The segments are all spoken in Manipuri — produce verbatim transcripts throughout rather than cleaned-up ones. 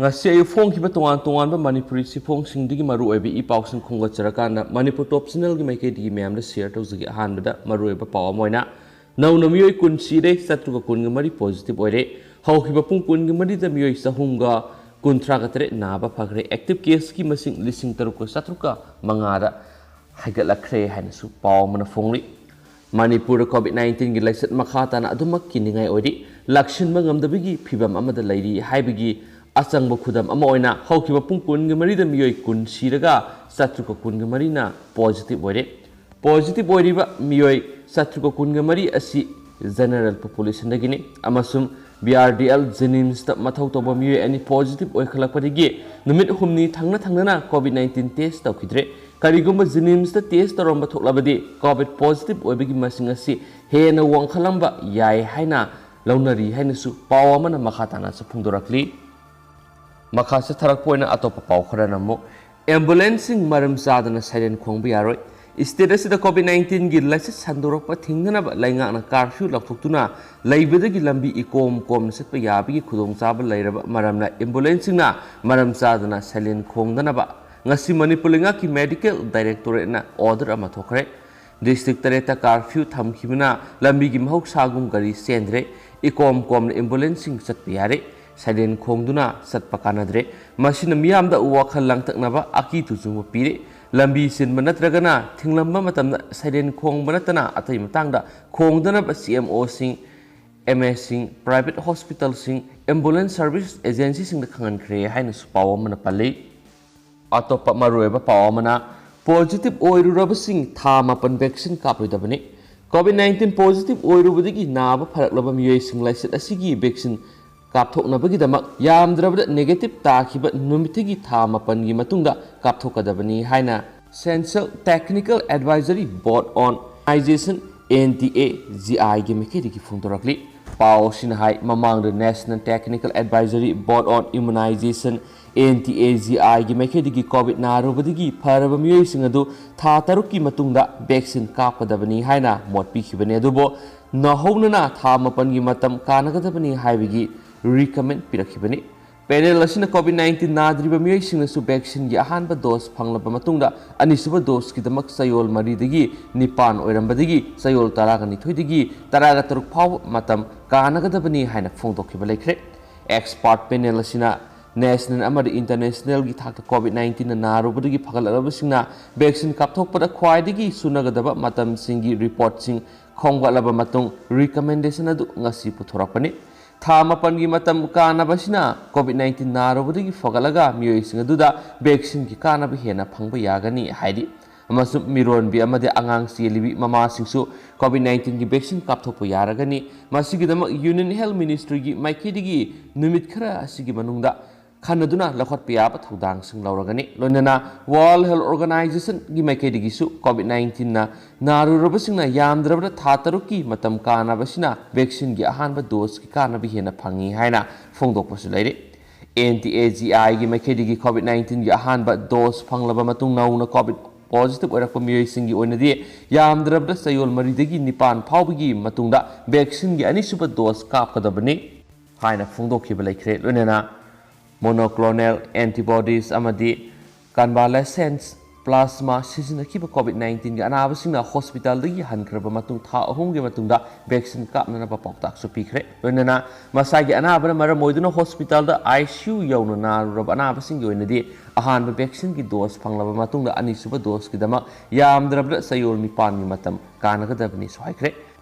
ꯉꯁꯤ ꯑꯌꯨꯛ ꯐꯣꯡꯈꯤꯕ ꯇꯣꯉꯥꯟ ꯇꯣꯉꯥꯟꯕ ꯃꯅꯤꯄꯨꯔꯤ ꯆꯦꯐꯣꯡꯁꯤꯡꯗꯒꯤ ꯃꯔꯨꯑꯣꯏꯕ ꯏ ꯄꯥꯎꯁꯤꯡ ꯈꯣꯝꯒꯠꯆꯔꯀꯥꯟꯗ ꯃꯅꯤꯄꯨꯔ ꯇꯣꯞ ꯆꯦꯅꯦꯜꯒꯤ ꯃꯥꯏꯀꯩꯗꯒꯤ ꯃꯌꯥꯝꯗ ꯁꯤꯌꯔ ꯇꯧꯖꯒꯦ꯫ ꯑꯍꯥꯟꯕꯗ ꯃꯔꯨꯑꯣꯏꯕ ꯄꯥꯎ ꯑꯃ ꯑꯣꯏꯅ ꯅꯧꯅ ꯃꯤꯑꯣꯏ ꯀꯨꯟ ꯁꯤꯔꯦ, ꯆꯥꯇ꯭ꯔꯨꯛꯀ ꯀꯨꯟꯒ ꯃꯔꯤ ꯄꯣꯖꯤꯇꯤꯚ ꯑꯣꯏꯔꯦ꯫ ꯍꯧꯈꯤꯕ ꯄꯨꯡ ꯀꯨꯟꯒ ꯃꯔꯤꯗ ꯃꯤꯑꯣꯏ ꯆꯍꯨꯝꯒ ꯀꯨꯟꯊ꯭ꯔꯥꯒ ꯇꯔꯦꯠ ꯅꯥꯕ ꯐꯈ꯭ꯔꯦ꯫ ꯑꯦꯛꯇꯤꯚ ꯀꯦꯁꯀꯤ ꯃꯁꯤꯡ ꯂꯤꯁꯤꯡ ꯇꯔꯨꯛꯀ ꯆꯥꯇ꯭ꯔꯨꯛꯀ ꯃꯉꯥꯗ ꯍꯥꯏꯒꯠꯂꯛꯈ꯭ꯔꯦ ꯍꯥꯏꯅꯁꯨ ꯄꯥꯎ ꯑꯃꯅ ꯐꯣꯡꯂꯤ꯫ ꯃꯅꯤꯄꯨꯔꯗ ꯀꯣꯚꯤꯗ ꯅꯥꯏꯟꯇꯤꯟꯒꯤ ꯂꯥꯏꯆꯠ ꯃꯈꯥ ꯇꯥꯅ ꯑꯗꯨꯃꯛ ꯀꯤꯅꯤꯡꯉꯥꯏ ꯑꯣꯏꯔꯤ꯫ ꯂꯥꯛꯁꯤꯟꯕ ꯉꯝꯗꯕꯒꯤ ꯐꯤꯕꯝ ꯑꯃꯗ ꯂꯩꯔꯤ ꯍꯥꯏꯕꯒꯤ ꯑꯆꯪꯕ ꯈꯨꯗꯝ ꯑꯃ ꯑꯣꯏꯅ ꯍꯧꯈꯤꯕ ꯄꯨꯡ ꯀꯨꯟꯒ ꯃꯔꯤꯗ ꯃꯤꯑꯣꯏ ꯀꯨꯟ ꯁꯤꯔꯒ ꯆꯥꯇ꯭ꯔꯨꯛꯀ ꯀꯨꯟꯒ ꯃꯔꯤꯅ ꯄꯣꯖꯤꯇꯤꯚ ꯑꯣꯏꯔꯦ꯫ ꯄꯣꯖꯤꯇꯤꯚ ꯑꯣꯏꯔꯤꯕ ꯃꯤꯑꯣꯏ ꯆꯥꯇ꯭ꯔꯨꯛꯀ ꯀꯨꯟꯒ ꯃꯔꯤ ꯑꯁꯤ ꯖꯦꯅꯔꯦꯜ ꯄꯣꯄꯨꯂꯦꯁꯟꯗꯒꯤꯅꯤ ꯑꯃꯁꯨꯡ ꯕꯤ ꯑꯥꯔ ꯗꯤ ꯑꯦꯜ ꯖꯦꯅꯤꯝꯁꯇ ꯃꯊꯧ ꯇꯧꯕ ꯃꯤꯑꯣꯏ ꯑꯅꯤ ꯄꯣꯖꯤꯇꯤꯚ ꯑꯣꯏꯈꯠꯂꯛꯄꯗꯒꯤ ꯅꯨꯃꯤꯠ ꯍꯨꯝꯅꯤ ꯊꯪꯅ ꯊꯪꯅꯅ ꯀꯣꯚꯤꯗ ꯅꯥꯏꯟꯇꯤꯟ ꯇꯦꯁ ꯇꯧꯈꯤꯗ꯭ꯔꯦ꯫ ꯀꯔꯤꯒꯨꯝꯕ ꯖꯦꯅꯤꯝꯁꯇ ꯇꯦꯁ ꯇꯧꯔꯝꯕ ꯊꯣꯛꯂꯕꯗꯤ ꯀꯣꯚꯤꯗ ꯄꯣꯖꯤꯇꯤꯚ ꯑꯣꯏꯕꯒꯤ ꯃꯁꯤꯡ ꯑꯁꯤ ꯍꯦꯟꯅ ꯋꯥꯡꯈꯠꯂꯝꯕ ꯌꯥꯏ ꯍꯥꯏꯅ ꯂꯧꯅꯔꯤ ꯍꯥꯏꯅꯁꯨ ꯄꯥꯎ ꯑꯃꯅ ꯃꯈꯥ ꯇꯥꯅꯁꯨ ꯐꯣꯡꯗꯣꯔꯛꯂꯤ꯫ ꯃꯈꯥ ꯆꯠꯊꯔꯛꯄ ꯑꯣꯏꯅ ꯑꯇꯣꯞꯄ ꯄꯥꯎ ꯈꯔꯅ ꯑꯃꯨꯛ ꯑꯦꯝꯕꯨꯂꯦꯟꯁꯁꯤꯡ ꯃꯔꯝ ꯆꯥꯗꯅ ꯁꯥꯏꯔꯦꯟ ꯈꯣꯡꯕ ꯌꯥꯔꯣꯏ꯫ ꯁ꯭ꯇꯦꯠ ꯑꯁꯤꯗ ꯀꯣꯚꯤꯗ ꯅꯥꯏꯟꯇꯤꯟꯒꯤ ꯂꯥꯏꯆꯠ ꯁꯟꯗꯣꯔꯛꯄ ꯊꯤꯡꯅꯅꯕ ꯂꯩꯉꯥꯛꯅ ꯀꯥꯔꯐ꯭ꯌꯨ ꯂꯥꯎꯊꯣꯛꯇꯨꯅ ꯂꯩꯕꯗꯒꯤ ꯂꯝꯕꯤ ꯏꯀꯣꯝ ꯀꯣꯝꯅ ꯆꯠꯄ ꯌꯥꯕꯒꯤ ꯈꯨꯗꯣꯡꯆꯥꯕ ꯂꯩꯔꯕ ꯃꯔꯝꯅ ꯑꯦꯝꯕꯨꯂꯦꯟꯁꯁꯤꯡꯅ ꯃꯔꯝ ꯆꯥꯗꯅ ꯁꯥꯏꯂꯦꯟ ꯈꯣꯡꯗꯅꯕ ꯉꯁꯤ ꯃꯅꯤꯄꯨꯔ ꯂꯩꯉꯥꯛꯀꯤ ꯃꯦꯗꯤꯀꯦꯜ ꯗꯥꯏꯔꯦꯛꯇꯣꯔꯦꯠꯅ ꯑꯣꯔꯗꯔ ꯑꯃ ꯊꯣꯛꯈ꯭ꯔꯦ꯫ ꯗꯤꯁꯇ꯭ꯔꯤꯛ ꯇꯔꯦꯠꯇ ꯀꯥꯔꯐ꯭ꯌꯨ ꯊꯝꯈꯤꯕꯅ ꯂꯝꯕꯤꯒꯤ ꯃꯍꯧꯁꯥꯒꯨꯝ ꯒꯥꯔꯤ ꯆꯦꯟꯗ꯭ꯔꯦ꯫ ꯏꯀꯣꯝ ꯀꯣꯝꯅ ꯑꯦꯝꯕꯨꯂꯦꯟꯁꯁꯤꯡ ꯆꯠꯄ ꯌꯥꯔꯦ꯫ ꯁꯥꯏꯂꯦꯟ ꯈꯣꯡꯗꯨꯅ ꯆꯠꯄ ꯀꯥꯟꯅꯗ꯭ꯔꯦ꯫ ꯃꯁꯤꯅ ꯃꯤꯌꯥꯝꯗ ꯋꯥꯈꯜ ꯂꯥꯡꯇꯛꯅꯕ, ꯑꯀꯤ ꯇꯨꯖꯨꯡꯕ ꯄꯤꯔꯦ꯫ ꯂꯝꯕꯤ ꯆꯤꯟꯕ ꯅꯠꯇ꯭ꯔꯒꯅ ꯊꯤꯡꯂꯝꯕ ꯃꯇꯝꯗ ꯁꯥꯏꯂꯦꯟ ꯈꯣꯡꯕ ꯅꯠꯇꯅ ꯑꯇꯩ ꯃꯇꯥꯡꯗ ꯈꯣꯡꯗꯅꯕ ꯁꯤ ꯑꯦꯝ ꯑꯣꯁꯤꯡ, ꯑꯦꯝ ꯑꯦꯁꯁꯤꯡ, ꯄ꯭ꯔꯥꯏꯚꯦꯠ ꯍꯣꯁꯄꯤꯇꯥꯜꯁꯤꯡ, ꯑꯦꯝꯕꯨꯂꯦꯟꯁ ꯁꯔꯚꯤꯁ ꯑꯦꯖꯦꯟꯁꯤꯁꯤꯡꯗ ꯈꯪꯍꯟꯈ꯭ꯔꯦ ꯍꯥꯏꯅꯁꯨ ꯄꯥꯎ ꯑꯃꯅ ꯄꯜꯂꯤ꯫ ꯑꯇꯣꯞꯄ ꯃꯔꯨꯑꯣꯏꯕ ꯄꯥꯎ ꯑꯃꯅ, ꯄꯣꯖꯤꯇꯤꯚ ꯑꯣꯏꯔꯨꯔꯕꯁꯤꯡ ꯊꯥ ꯃꯥꯄꯟ ꯚꯦꯛꯁꯤꯟ ꯀꯥꯞꯂꯣꯏꯗꯕꯅꯤ꯫ ꯀꯣꯚꯤꯗ ꯅꯥꯏꯟꯇꯤꯟ ꯄꯣꯖꯤꯇꯤꯚ ꯑꯣꯏꯔꯨꯕꯗꯒꯤ ꯅꯥꯕ ꯐꯔꯛꯂꯕ ꯃꯤꯑꯣꯏꯁꯤꯡ ꯂꯥꯏꯆꯠ ꯑꯁꯤꯒꯤ ꯚꯦꯛꯁꯤꯟ ꯀꯥꯞꯊꯣꯛꯅꯕꯒꯤꯗꯃꯛ ꯌꯥꯝꯗ꯭ꯔꯕꯗ ꯅꯦꯒꯦꯇꯤꯚ ꯇꯥꯈꯤꯕ ꯅꯨꯃꯤꯠꯇꯒꯤ ꯊꯥ ꯃꯥꯄꯟꯒꯤ ꯃꯇꯨꯡꯗ ꯀꯥꯞꯊꯣꯛꯀꯗꯕꯅꯤ ꯍꯥꯏꯅ Central Technical Advisory Board on Immunization, N T A G ꯑꯥꯏꯒꯤ ꯃꯥꯏꯀꯩꯗꯒꯤ ꯐꯣꯡꯗꯣꯔꯛꯂꯤ꯫ ꯄꯥꯎ ꯑꯁꯤꯅ ꯍꯥꯏ, ꯃꯃꯥꯡꯗ National Technical Advisory Board on Immunization, N T A G ꯑꯥꯏꯒꯤ ꯃꯥꯏꯀꯩꯗꯒꯤ ꯀꯣꯚꯤꯗ ꯅꯥꯔꯨꯕꯗꯒꯤ ꯐꯔꯕ ꯃꯤꯑꯣꯏꯁꯤꯡ ꯑꯗꯨ ꯊꯥ ꯇꯔꯨꯛꯀꯤ ꯃꯇꯨꯡꯗ ꯚꯦꯛꯁꯤꯟ ꯀꯥꯞꯀꯗꯕꯅꯤ ꯍꯥꯏꯅ ꯃꯣꯠ ꯄꯤꯈꯤꯕꯅꯤ꯫ ꯑꯗꯨꯕꯨ ꯅꯧꯍꯧꯅꯅ ꯊꯥ ꯃꯥꯄꯟꯒꯤ ꯃꯇꯝ ꯀꯥꯟꯅꯒꯗꯕꯅꯤ ꯍꯥꯏꯕꯒꯤ ꯔꯤꯀꯃꯦꯟ ꯄꯤꯔꯛꯈꯤꯕꯅꯤ꯫ ꯄꯦꯅꯦꯜ ꯑꯁꯤꯅ ꯀꯣꯚꯤꯗ ꯅꯥꯏꯟꯇꯤꯟ ꯅꯥꯗ꯭ꯔꯤꯕ ꯃꯤꯑꯣꯏꯁꯤꯡꯅꯁꯨ ꯚꯦꯛꯁꯤꯟꯒꯤ ꯑꯍꯥꯟꯕ ꯗꯣꯁ ꯐꯪꯂꯕ ꯃꯇꯨꯡꯗ ꯑꯅꯤꯁꯨꯕ ꯗꯣꯁꯀꯤꯗꯃꯛ ꯆꯌꯣꯜ ꯃꯔꯤꯗꯒꯤ ꯅꯤꯄꯥꯟ ꯑꯣꯏꯔꯝꯕꯗꯒꯤ ꯆꯌꯣꯜ ꯇꯔꯥꯒꯅꯤꯊꯣꯏꯗꯒꯤ ꯇꯔꯥꯒ ꯇꯔꯨꯛ ꯐꯥꯎꯕ ꯃꯇꯝ ꯀꯥꯟꯅꯒꯗꯕꯅꯤ ꯍꯥꯏꯅ ꯐꯣꯡꯗꯣꯛꯈꯤꯕ ꯂꯩꯈ꯭ꯔꯦ꯫ ꯑꯦꯛꯁꯄꯥꯔꯠ ꯄꯦꯅꯦꯜ ꯑꯁꯤꯅ ꯅꯦꯁꯅꯦꯜ ꯑꯃꯗꯤ ꯏꯟꯇꯔꯅꯦꯁꯅꯦꯜꯒꯤ ꯊꯥꯛꯇ ꯀꯣꯚꯤꯗ ꯅꯥꯏꯟꯇꯤꯟꯅ ꯅꯥꯔꯨꯕꯗꯒꯤ ꯐꯒꯠꯂꯛꯂꯕꯁꯤꯡꯅ ꯚꯦꯛꯁꯤꯟ ꯀꯥꯞꯊꯣꯛꯄꯗ ꯈ꯭ꯋꯥꯏꯗꯒꯤ ꯆꯨꯅꯒꯗꯕ ꯃꯇꯝꯁꯤꯡꯒꯤ ꯔꯤꯄꯣꯔꯠꯁꯤꯡ ꯈꯣꯝꯒꯠꯂꯕ ꯃꯇꯨꯡ ꯔꯤꯀꯃꯦꯟꯗꯦꯁꯟ ꯑꯗꯨ ꯉꯁꯤ ꯄꯨꯊꯣꯔꯛꯄꯅꯤ꯫ ꯊꯥ ꯃꯥꯄꯟꯒꯤ ꯃꯇꯝ ꯀꯥꯟꯅꯕ ꯑꯁꯤꯅ ꯀꯣꯚꯤꯗ ꯅꯥꯏꯟꯇꯤꯟ ꯅꯥꯔꯨꯕꯗꯒꯤ ꯐꯒꯠꯂꯒ ꯃꯤꯑꯣꯏꯁꯤꯡ ꯑꯗꯨꯗ ꯚꯦꯛꯁꯤꯟꯒꯤ ꯀꯥꯟꯅꯕ ꯍꯦꯟꯅ ꯐꯪꯕ ꯌꯥꯒꯅꯤ ꯍꯥꯏꯔꯤ꯫ ꯑꯃꯁꯨꯡ ꯃꯤꯔꯣꯟꯕꯤ ꯑꯃꯗꯤ ꯑꯉꯥꯡ ꯆꯦꯜꯂꯤꯕꯤ ꯃꯃꯥꯁꯤꯡꯁꯨ ꯀꯣꯚꯤꯗ ꯅꯥꯏꯟꯇꯤꯟꯒꯤ ꯚꯦꯛꯁꯤꯟ ꯀꯥꯞꯊꯣꯛꯄ ꯌꯥꯔꯒꯅꯤ꯫ ꯃꯁꯤꯒꯤꯗꯃꯛ ꯌꯨꯅꯤꯌꯟ ꯍꯦꯜꯊ ꯃꯤꯅꯤꯁꯇ꯭ꯔꯤꯒꯤ ꯃꯥꯏꯀꯩꯗꯒꯤ ꯅꯨꯃꯤꯠ ꯈꯔ ꯑꯁꯤꯒꯤ ꯃꯅꯨꯡꯗ ꯈꯟꯅꯗꯨꯅ ꯂꯧꯈꯠꯄ ꯌꯥꯕ ꯊꯧꯗꯥꯡꯁꯤꯡ ꯂꯧꯔꯒꯅꯤ꯫ ꯂꯣꯏꯅꯅ ꯋꯥꯔꯜꯗ ꯍꯦꯜꯊ ꯑꯣꯔꯒꯅꯥꯏꯖꯦꯁꯟꯒꯤ ꯃꯥꯏꯀꯩꯗꯒꯤꯁꯨ ꯀꯣꯚꯤꯗ ꯅꯥꯏꯟꯇꯤꯟꯅ ꯅꯥꯔꯨꯔꯕꯁꯤꯡꯅ ꯌꯥꯝꯗ꯭ꯔꯕꯗ ꯊꯥ ꯇꯔꯨꯛꯀꯤ ꯃꯇꯝ ꯀꯥꯟꯅꯕꯁꯤꯅ ꯚꯦꯛꯁꯤꯟꯒꯤ ꯑꯍꯥꯟꯕ ꯗꯣꯁꯀꯤ ꯀꯥꯟꯅꯕ ꯍꯦꯟꯅ ꯐꯪꯏ ꯍꯥꯏꯅ ꯐꯣꯡꯗꯣꯛꯄꯁꯨ ꯂꯩꯔꯤ꯫ ꯑꯦꯟ ꯇꯤ ꯑꯦ ꯖꯤ ꯑꯥꯏꯒꯤ ꯃꯥꯏꯀꯩꯗꯒꯤ ꯀꯣꯚꯤꯗ ꯅꯥꯏꯟꯇꯤꯟꯒꯤ ꯑꯍꯥꯟꯕ ꯗꯣꯁ ꯐꯪꯂꯕ ꯃꯇꯨꯡ ꯅꯧꯅ ꯀꯣꯚꯤꯗ ꯄꯣꯖꯤꯇꯤꯚ ꯑꯣꯏꯔꯛꯄ ꯃꯤꯑꯣꯏꯁꯤꯡꯒꯤ ꯑꯣꯏꯅꯗꯤ ꯌꯥꯝꯗ꯭ꯔꯕꯗ ꯆꯌꯣꯜ ꯃꯔꯤꯗꯒꯤ ꯅꯤꯄꯥꯟ ꯐꯥꯎꯕꯒꯤ ꯃꯇꯨꯡꯗ ꯚꯦꯛꯁꯤꯟꯒꯤ ꯑꯅꯤꯁꯨꯕ ꯗꯣꯁ ꯀꯥꯞꯀꯗꯕꯅꯤ ꯍꯥꯏꯅ ꯐꯣꯡꯗꯣꯛꯈꯤꯕ ꯂꯩꯈ꯭ꯔꯦ꯫ ꯂꯣꯏꯅꯅ ꯃꯣꯅꯣꯀ꯭ꯂꯣꯅꯦꯜ ꯑꯦꯟꯇꯤꯕꯣꯗꯤꯁ ꯑꯃꯗꯤ ꯀꯟꯚꯥꯂꯦꯁꯦꯟꯁ ꯄ꯭ꯂꯥꯁꯃꯥ ꯁꯤꯖꯤꯟꯅꯈꯤꯕ ꯀꯣꯚꯤꯗ ꯅꯥꯏꯟꯇꯤꯟꯒꯤ ꯑꯅꯥꯕꯁꯤꯡꯅ ꯍꯣꯁꯄꯤꯇꯥꯜꯗꯒꯤ ꯍꯟꯈ꯭ꯔꯕ ꯃꯇꯨꯡ ꯊꯥ ꯑꯍꯨꯝꯒꯤ ꯃꯇꯨꯡꯗ ꯚꯦꯛꯁꯤꯟ ꯀꯥꯞꯅꯅꯕ ꯄꯥꯎꯇꯥꯛꯁꯨ ꯄꯤꯈ꯭ꯔꯦ꯫ ꯂꯣꯏꯅꯅ ꯃꯁꯥꯒꯤ ꯑꯅꯥꯕꯅ ꯃꯔꯝ ꯑꯣꯏꯗꯨꯅ ꯍꯣꯁꯄꯤꯇꯥꯜꯗ ꯑꯥꯏ ꯁꯤ ꯌꯨ ꯌꯧꯅ ꯅꯥꯔꯨꯔꯕ ꯑꯅꯥꯕꯁꯤꯡꯒꯤ ꯑꯣꯏꯅꯗꯤ ꯑꯍꯥꯟꯕ ꯚꯦꯛꯁꯤꯟꯒꯤ ꯗꯣꯁ ꯐꯪꯂꯕ ꯃꯇꯨꯡꯗ ꯑꯅꯤꯁꯨꯕ ꯗꯣꯁꯀꯤꯗꯃꯛ ꯌꯥꯝꯗ꯭ꯔꯕꯗ ꯆꯌꯣꯜ ꯅꯤꯄꯥꯟꯒꯤ ꯃꯇꯝ ꯀꯥꯟꯅꯒꯗꯕꯅꯤꯁꯨ ꯍꯥꯏꯈ꯭ꯔꯦ꯫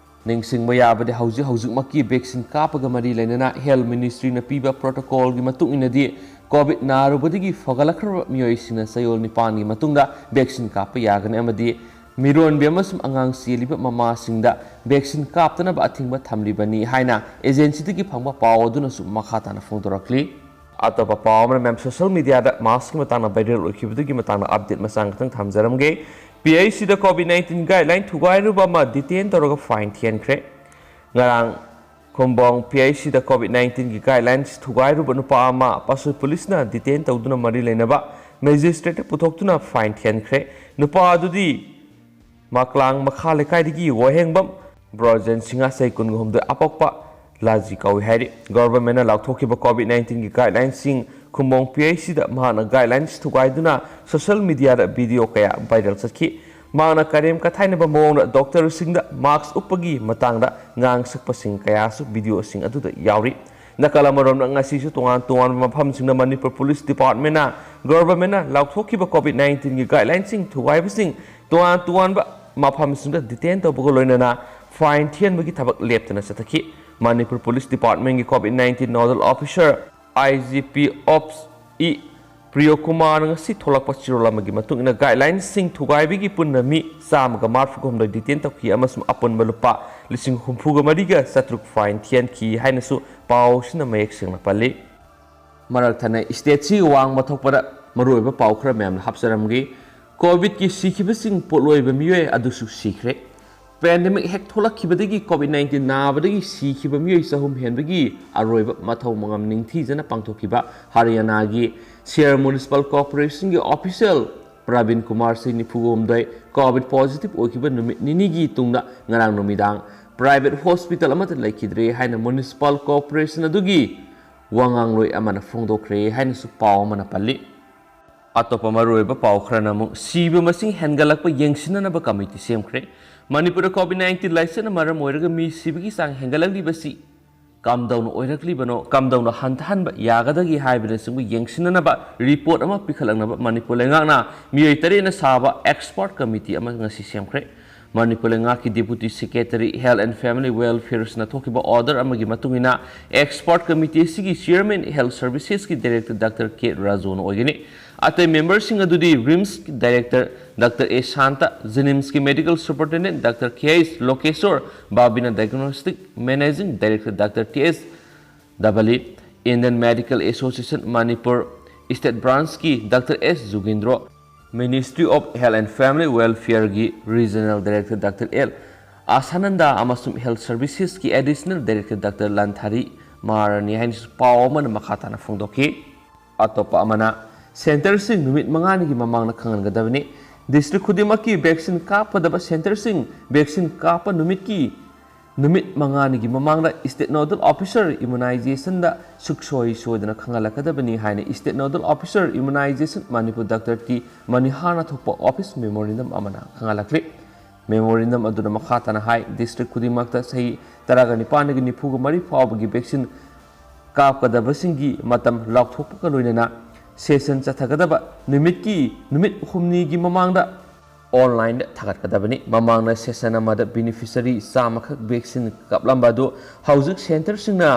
ꯅꯤꯡꯁꯤꯡꯕ ꯌꯥꯕꯗꯤ ꯍꯧꯖꯤꯛ ꯍꯧꯖꯤꯛꯃꯛꯀꯤ ꯚꯦꯛꯁꯤꯟ ꯀꯥꯞꯄꯒ ꯃꯔꯤ ꯂꯩꯅꯅ ꯍꯦꯜꯊ ꯃꯤꯅꯤꯁꯇ꯭ꯔꯤꯅ ꯄꯤꯕ ꯄ꯭ꯔꯣꯇꯣꯀꯣꯜꯒꯤ ꯃꯇꯨꯡ ꯏꯟꯅꯗꯤ ꯀꯣꯚꯤꯗ ꯅꯥꯔꯨꯕꯗꯒꯤ ꯐꯒꯠꯂꯛꯈ꯭ꯔꯕ ꯃꯤꯑꯣꯏꯁꯤꯡꯅ ꯆꯌꯣꯜ ꯅꯤꯄꯥꯟꯒꯤ ꯃꯇꯨꯡꯗ ꯚꯦꯛꯁꯤꯟ ꯀꯥꯞꯄ ꯌꯥꯒꯅꯤ ꯑꯃꯗꯤ ꯃꯤꯔꯣꯟꯕꯤ ꯑꯃꯁꯨꯡ ꯑꯉꯥꯡ ꯆꯦꯜꯂꯤꯕ ꯃꯃꯥꯁꯤꯡꯗ ꯚꯦꯛꯁꯤꯟ ꯀꯥꯞꯇꯅꯕ ꯑꯊꯤꯡꯕ ꯊꯝꯂꯤꯕꯅꯤ ꯍꯥꯏꯅ ꯑꯦꯖꯦꯟꯁꯤꯗꯒꯤ ꯐꯪꯕ ꯄꯥꯎ ꯑꯗꯨꯅꯁꯨ ꯃꯈꯥ ꯇꯥꯅ ꯐꯣꯡꯗꯣꯔꯛꯂꯤ꯫ ꯑꯇꯣꯞꯄ ꯄꯥꯎ ꯑꯃꯅ ꯃꯦꯝ ꯁꯣꯁꯤꯌꯦꯜ ꯃꯤꯗꯤꯌꯥꯗ ꯃꯥꯁꯀꯤ ꯃꯇꯥꯡꯗ ꯚꯥꯏꯔꯦꯜ ꯑꯣꯏꯈꯤꯕꯗꯨꯒꯤ ꯃꯇꯥꯡꯗ ꯑꯞꯗꯦꯠ ꯃꯆꯥ ꯈꯛꯇꯪ ꯊꯝꯖꯔꯝꯒꯦ꯫ ꯄꯤ ꯑꯩꯆ ꯁꯤꯗ ꯀꯣꯚꯤꯗ ꯅꯥꯏꯟꯇꯤꯟ ꯒꯥꯏꯗꯂꯥꯏꯟ ꯊꯨꯒꯥꯏꯔꯨꯕ ꯑꯃ ꯗꯤꯇꯦꯟ ꯇꯧꯔꯒ ꯐꯥꯏꯟ ꯊꯤꯍꯟꯈ꯭ꯔꯦ꯫ ꯉꯔꯥꯡ ꯈꯨꯝꯕꯣꯡ ꯄꯤ ꯑꯩꯆ ꯁꯤꯗ ꯀꯣꯚꯤꯗ ꯅꯥꯏꯟꯇꯤꯟꯒꯤ ꯒꯥꯏꯗꯂꯥꯏꯟꯁ ꯊꯨꯒꯥꯏꯔꯨꯕ ꯅꯨꯄꯥ ꯑꯃ ꯄꯥꯁꯣꯏ ꯄꯨꯂꯤꯁꯅ ꯗꯤꯇꯦꯟ ꯇꯧꯗꯨꯅ ꯃꯔꯤ ꯂꯩꯅꯕ ꯃꯦꯖꯤꯁꯇ꯭ꯔꯦꯠꯇ ꯄꯨꯊꯣꯛꯇꯨꯅ ꯐꯥꯏꯟ ꯊꯤꯍꯟꯈ꯭ꯔꯦ꯫ ꯅꯨꯄꯥ ꯑꯗꯨꯗꯤ ꯃꯥꯛꯂꯥꯡ ꯃꯈꯥ ꯂꯩꯀꯥꯏꯗꯒꯤ ꯋꯥꯍꯦꯡꯕꯝ ꯕ꯭ꯔꯣꯖꯦꯟ ꯁꯤꯡꯍ ꯆꯍꯤ ꯀꯨꯟꯒ ꯍꯨꯝꯗꯣꯏ ꯑꯄꯣꯛꯄ ꯂꯥꯖꯤ ꯀꯧꯏ ꯍꯥꯏꯔꯤ꯫ ꯒꯚꯔꯟꯃꯦꯟꯠꯅ ꯂꯥꯎꯊꯣꯛꯈꯤꯕ COVID nineteen ꯒꯤ ꯒꯥꯏꯗꯂꯥꯏꯟꯁꯤꯡ ꯈꯨꯝꯕꯣꯡ PHC ꯗ ꯃꯍꯥꯛꯅ ꯒꯥꯏꯗꯂꯥꯏꯟꯁ ꯊꯨꯒꯥꯏꯗꯨꯅ ꯁꯣꯁꯤꯌꯦꯜ ꯃꯤꯗꯤꯌꯥꯗ ꯚꯤꯗꯤꯑꯣ ꯀꯌꯥ ꯚꯥꯏꯔꯦꯜ ꯆꯠꯈꯤ꯫ ꯃꯍꯥꯛꯅ ꯀꯔꯦꯝ ꯀꯊꯥꯏꯅꯕ ꯃꯑꯣꯡꯗ ꯗꯣꯛꯇꯔꯁꯤꯡꯗ ꯃꯥꯁꯛ ꯎꯞꯄꯒꯤ ꯃꯇꯥꯡꯗ ꯉꯥꯡꯁꯛꯄꯁꯤꯡ ꯀꯌꯥꯁꯨ ꯚꯤꯗꯤꯑꯣꯁꯤꯡ ꯑꯗꯨꯗ ꯌꯥꯎꯔꯤ꯫ ꯅꯥꯀꯜ ꯑꯃꯔꯣꯝꯗ, ꯉꯁꯤꯁꯨ ꯇꯣꯉꯥꯟ ꯇꯣꯉꯥꯟꯕ ꯃꯐꯝꯁꯤꯡꯗ ꯃꯅꯤꯄꯨꯔ ꯄꯨꯂꯤꯁ ꯗꯤꯄꯥꯔꯠꯃꯦꯟꯠꯅ ꯒꯚꯔꯟꯃꯦꯟꯠꯅ ꯂꯥꯎꯊꯣꯛꯈꯤꯕ COVID nineteen ꯒꯤ ꯒꯥꯏꯗꯂꯥꯏꯟꯁꯤꯡ ꯊꯨꯒꯥꯏꯕꯁꯤꯡ ꯇꯣꯉꯥꯟ ꯇꯣꯉꯥꯟꯕ ꯃꯐꯝꯁꯤꯡꯗ ꯗꯤꯇꯦꯟ ꯇꯧꯕꯒ ꯂꯣꯏꯅꯅ ꯐꯥꯏꯟ ꯊꯤꯍꯟꯕꯒꯤ ꯊꯕꯛ ꯂꯦꯞꯇꯅ ꯆꯠꯊꯈꯤ꯫ ꯃꯅꯤꯄꯨꯔ ꯄꯨꯂꯤꯁ ꯗꯤꯄꯥꯔꯠꯃꯦꯟꯠꯀꯤ COVID nineteen nodal officer, IGP Ops E ꯄ꯭ꯔꯤꯌꯣꯀꯨꯃꯥꯔꯅ ꯉꯁꯤ ꯊꯣꯛꯂꯛꯄ ꯆꯦꯔꯣꯜ ꯑꯃꯒꯤ ꯃꯇꯨꯡ ꯏꯟꯅ, ꯒꯥꯏꯗꯂꯥꯏꯟꯁꯤꯡ ꯊꯨꯒꯥꯏꯕꯒꯤ ꯄꯨꯟꯅ ꯃꯤ ꯆꯥꯝꯃꯒ ꯃꯔꯤꯐꯨ ꯍꯨꯝꯗꯣꯏ ꯗꯤꯇꯦꯟ ꯇꯧꯈꯤ ꯑꯃꯁꯨꯡ ꯑꯄꯨꯟꯕ ꯂꯨꯄꯥ ꯂꯤꯁꯤꯡ ꯍꯨꯝꯐꯨꯒ ꯃꯔꯤꯒ ꯆꯥꯇ꯭ꯔꯨꯛ ꯐꯥꯏꯟ ꯊꯤꯍꯟꯈꯤ ꯍꯥꯏꯅꯁꯨ ꯄꯥꯎꯁꯤꯅ ꯃꯌꯦꯛ ꯁꯦꯡꯅ ꯄꯜꯂꯤ꯫ ꯃꯔꯛ ꯊꯠꯅ ꯁ꯭ꯇꯦꯠꯁꯤ ꯋꯥꯡꯃ ꯊꯣꯛꯄꯗ ꯃꯔꯨꯑꯣꯏꯕ ꯄꯥꯎ ꯈꯔ ꯃꯌꯥꯝꯅ ꯍꯥꯞꯆꯔꯝꯒꯦ꯫ ꯀꯣꯚꯤꯗꯀꯤ ꯁꯤꯈꯤꯕꯁꯤꯡ ꯄꯣꯠꯂꯣꯏꯕ ꯃꯤꯑꯣꯏ ꯑꯗꯨꯁꯨ ꯁꯤꯈ꯭ꯔꯦ꯫ ꯄꯦꯟꯗꯦꯃꯤꯛ ꯍꯦꯛ ꯊꯣꯛꯂꯛꯈꯤꯕꯗꯒꯤ COVID nineteen ꯅꯥꯕꯗꯒꯤ ꯁꯤꯈꯤꯕ ꯃꯤꯑꯣꯏ ꯆꯍꯨꯝ ꯍꯦꯟꯕꯒꯤ ꯑꯔꯣꯏꯕ ꯃꯊꯧ ꯃꯉꯝ ꯅꯤꯡꯊꯤꯖꯅ ꯄꯥꯡꯊꯣꯛꯈꯤꯕ ꯍꯔꯤꯌꯥꯅꯥꯒꯤ ꯁꯤꯌꯔ ꯃ꯭ꯌꯨꯅꯤꯁꯤꯄꯥꯜ ꯀꯣꯔꯄꯣꯔꯦꯁꯟꯒꯤ ꯑꯣꯐꯤꯁꯤꯌꯦꯜ ꯄ꯭ꯔꯕꯤꯟ ꯀꯨꯃꯥꯔ ꯁꯤꯡ ꯅꯤꯐꯨ ꯍꯨꯝꯗꯣꯏ ꯀꯣꯚꯤꯗ ꯄꯣꯖꯤꯇꯤꯚ ꯑꯣꯏꯈꯤꯕ ꯅꯨꯃꯤꯠ ꯅꯤꯅꯤꯒꯤ ꯇꯨꯡꯗ ꯉꯔꯥꯡ ꯅꯨꯃꯤꯗꯥꯡ ꯄ꯭ꯔꯥꯏꯚꯦꯠ ꯍꯣꯁꯄꯤꯇꯥꯜ ꯑꯃꯠꯇ ꯂꯩꯈꯤꯗ꯭ꯔꯦ ꯍꯥꯏꯅ ꯃ꯭ꯌꯨꯅꯤꯁꯤꯄꯥꯜ ꯀꯣꯔꯄꯣꯔꯦꯁꯟ ꯑꯗꯨꯒꯤ ꯋꯥꯉꯥꯡꯂꯣꯏ ꯑꯃꯅ ꯐꯣꯡꯗꯣꯛꯈ꯭ꯔꯦ ꯍꯥꯏꯅꯁꯨ ꯄꯥꯎ ꯑꯃꯅ ꯄꯜꯂꯤ꯫ ꯑꯇꯣꯞꯄ ꯃꯔꯨꯑꯣꯏꯕ ꯄꯥꯎ ꯈꯔꯅ ꯑꯃꯨꯛ ꯁꯤꯕ ꯃꯁꯤꯡ ꯍꯦꯟꯒꯠꯂꯛꯄ ꯌꯦꯡꯁꯤꯟꯅꯅꯕ ꯀꯃꯤꯇꯤ ꯁꯦꯝꯈ꯭ꯔꯦ꯫ ꯃꯅꯤꯄꯨꯔꯗ COVID nineteen ꯂꯥꯏꯆꯠꯅ ꯃꯔꯝ ꯑꯣꯏꯔꯒ ꯃꯤ ꯁꯤꯕꯒꯤ ꯆꯥꯡ ꯍꯦꯟꯒꯠꯂꯛꯂꯤꯕꯁꯤ ꯀꯝꯗꯧꯅ ꯑꯣꯏꯔꯛꯂꯤꯕꯅꯣ, ꯀꯝꯗꯧꯅ ꯍꯟꯊꯍꯟꯕ ꯌꯥꯒꯗꯒꯦ ꯍꯥꯏꯕꯅꯆꯤꯡꯕ ꯌꯦꯡꯁꯤꯟꯅꯅꯕ ꯔꯤꯄꯣꯔꯠ ꯑꯃ ꯄꯤꯈꯠꯂꯛꯅꯕ ꯃꯅꯤꯄꯨꯔ ꯂꯩꯉꯥꯛꯅ ꯃꯤꯑꯣꯏ ꯇꯔꯦꯠꯅ ꯁꯥꯕ ꯑꯦꯛꯁꯄꯔꯠ ꯀꯃꯤꯇꯤ ꯑꯃ ꯉꯁꯤ ꯁꯦꯝꯈ꯭ꯔꯦ꯫ ꯃꯅꯤꯄꯨꯔ ꯂꯩꯉꯥꯛꯀꯤ Deputy Secretary Health and Family Welfareꯅ ꯊꯣꯛꯈꯤꯕ order ꯑꯃꯒꯤ ꯃꯇꯨꯡ ꯏꯟꯅ, expert committee ꯑꯁꯤꯒꯤ chairman Health Servicesꯀꯤ director Doctor K ꯔꯥꯖꯨꯅ ꯑꯣꯏꯒꯅꯤ꯫ ꯑꯇꯩ memberꯁꯤꯡ ꯑꯗꯨꯗꯤ RIMSꯀꯤ director Doctor A ꯁꯥꯟꯇ, JNIMSꯀꯤ medical superintendent Doctor K H Lokeshor, Babina diagnostic managing director Doctor T S Dabli, Indian Medical Association Manipur State Branchꯀꯤ Doctor S Jugindro, Ministry of Health and Family Welfareꯒꯤ Regional Director Doctor L Asanand ꯑꯃꯁꯨꯡ Health Servicesꯀꯤ Additional Director Doctor ꯂꯟꯊꯥꯔꯤ ꯃꯥꯔꯅꯤ ꯍꯥꯏꯅꯁꯨ ꯄꯥꯎ ꯑꯃꯅ ꯃꯈꯥ ꯇꯥꯅ ꯐꯣꯡꯗꯣꯛꯈꯤ꯫ ꯑꯇꯣꯞꯄ ꯑꯃꯅ, centreꯁꯤꯡ ꯅꯨꯃꯤꯠ ꯃꯉꯥꯅꯤꯒꯤ ꯃꯃꯥꯡꯗ ꯈꯪꯍꯟꯒꯗꯕꯅꯤ꯫ District ꯈꯨꯗꯤꯡꯃꯛꯀꯤ vaccine ꯀꯥꯞꯀꯗꯕ centreꯁꯤꯡ vaccine ꯀꯥꯞꯄ ꯅꯨꯃꯤꯠꯀꯤ ꯅꯨꯃꯤꯠ ꯃꯉꯥꯅꯤꯒꯤ ꯃꯃꯥꯡꯗ State Nodal Officer Immunizationꯗ ꯁꯨꯛꯁꯣꯏ ꯁꯣꯏꯗꯅ ꯈꯪꯍꯜꯂꯛꯀꯗꯕꯅꯤ ꯍꯥꯏꯅ State Nodal Officer Immunization Manipur Doctor T ꯃꯅꯤꯍꯥꯔꯅ ꯊꯣꯛꯄ office memorandum ꯑꯃꯅ ꯈꯪꯍꯜꯂꯛꯂꯤ꯫ Memorandum ꯑꯗꯨꯅ ꯃꯈꯥ ꯇꯥꯅ ꯍꯥꯏ, district ꯈꯨꯗꯤꯡꯃꯛꯇ ꯆꯍꯤ ꯇꯔꯥꯒ ꯅꯤꯄꯥꯟꯗꯒꯤ ꯅꯤꯐꯨꯒ ꯃꯔꯤ ꯐꯥꯎꯕꯒꯤ vaccine ꯀꯥꯞꯀꯗꯕꯁꯤꯡꯒꯤ ꯃꯇꯝ ꯂꯥꯎꯊꯣꯛꯄꯒ ꯂꯣꯏꯅꯅ session ꯆꯠꯊꯒꯗꯕ ꯅꯨꯃꯤꯠꯀꯤ ꯅꯨꯃꯤꯠ ꯍꯨꯝꯅꯤꯒꯤ ꯃꯃꯥꯡꯗ online ꯊꯥꯒꯠꯀꯗꯕꯅꯤ꯫ ꯃꯃꯥꯡꯗ session ꯑꯃꯗ beneficiary ꯆꯥꯝꯃꯈꯛ vaccine ꯀꯥꯞꯂꯝꯕ ꯑꯗꯨ ꯍꯧꯖꯤꯛ centreꯁꯤꯡꯅ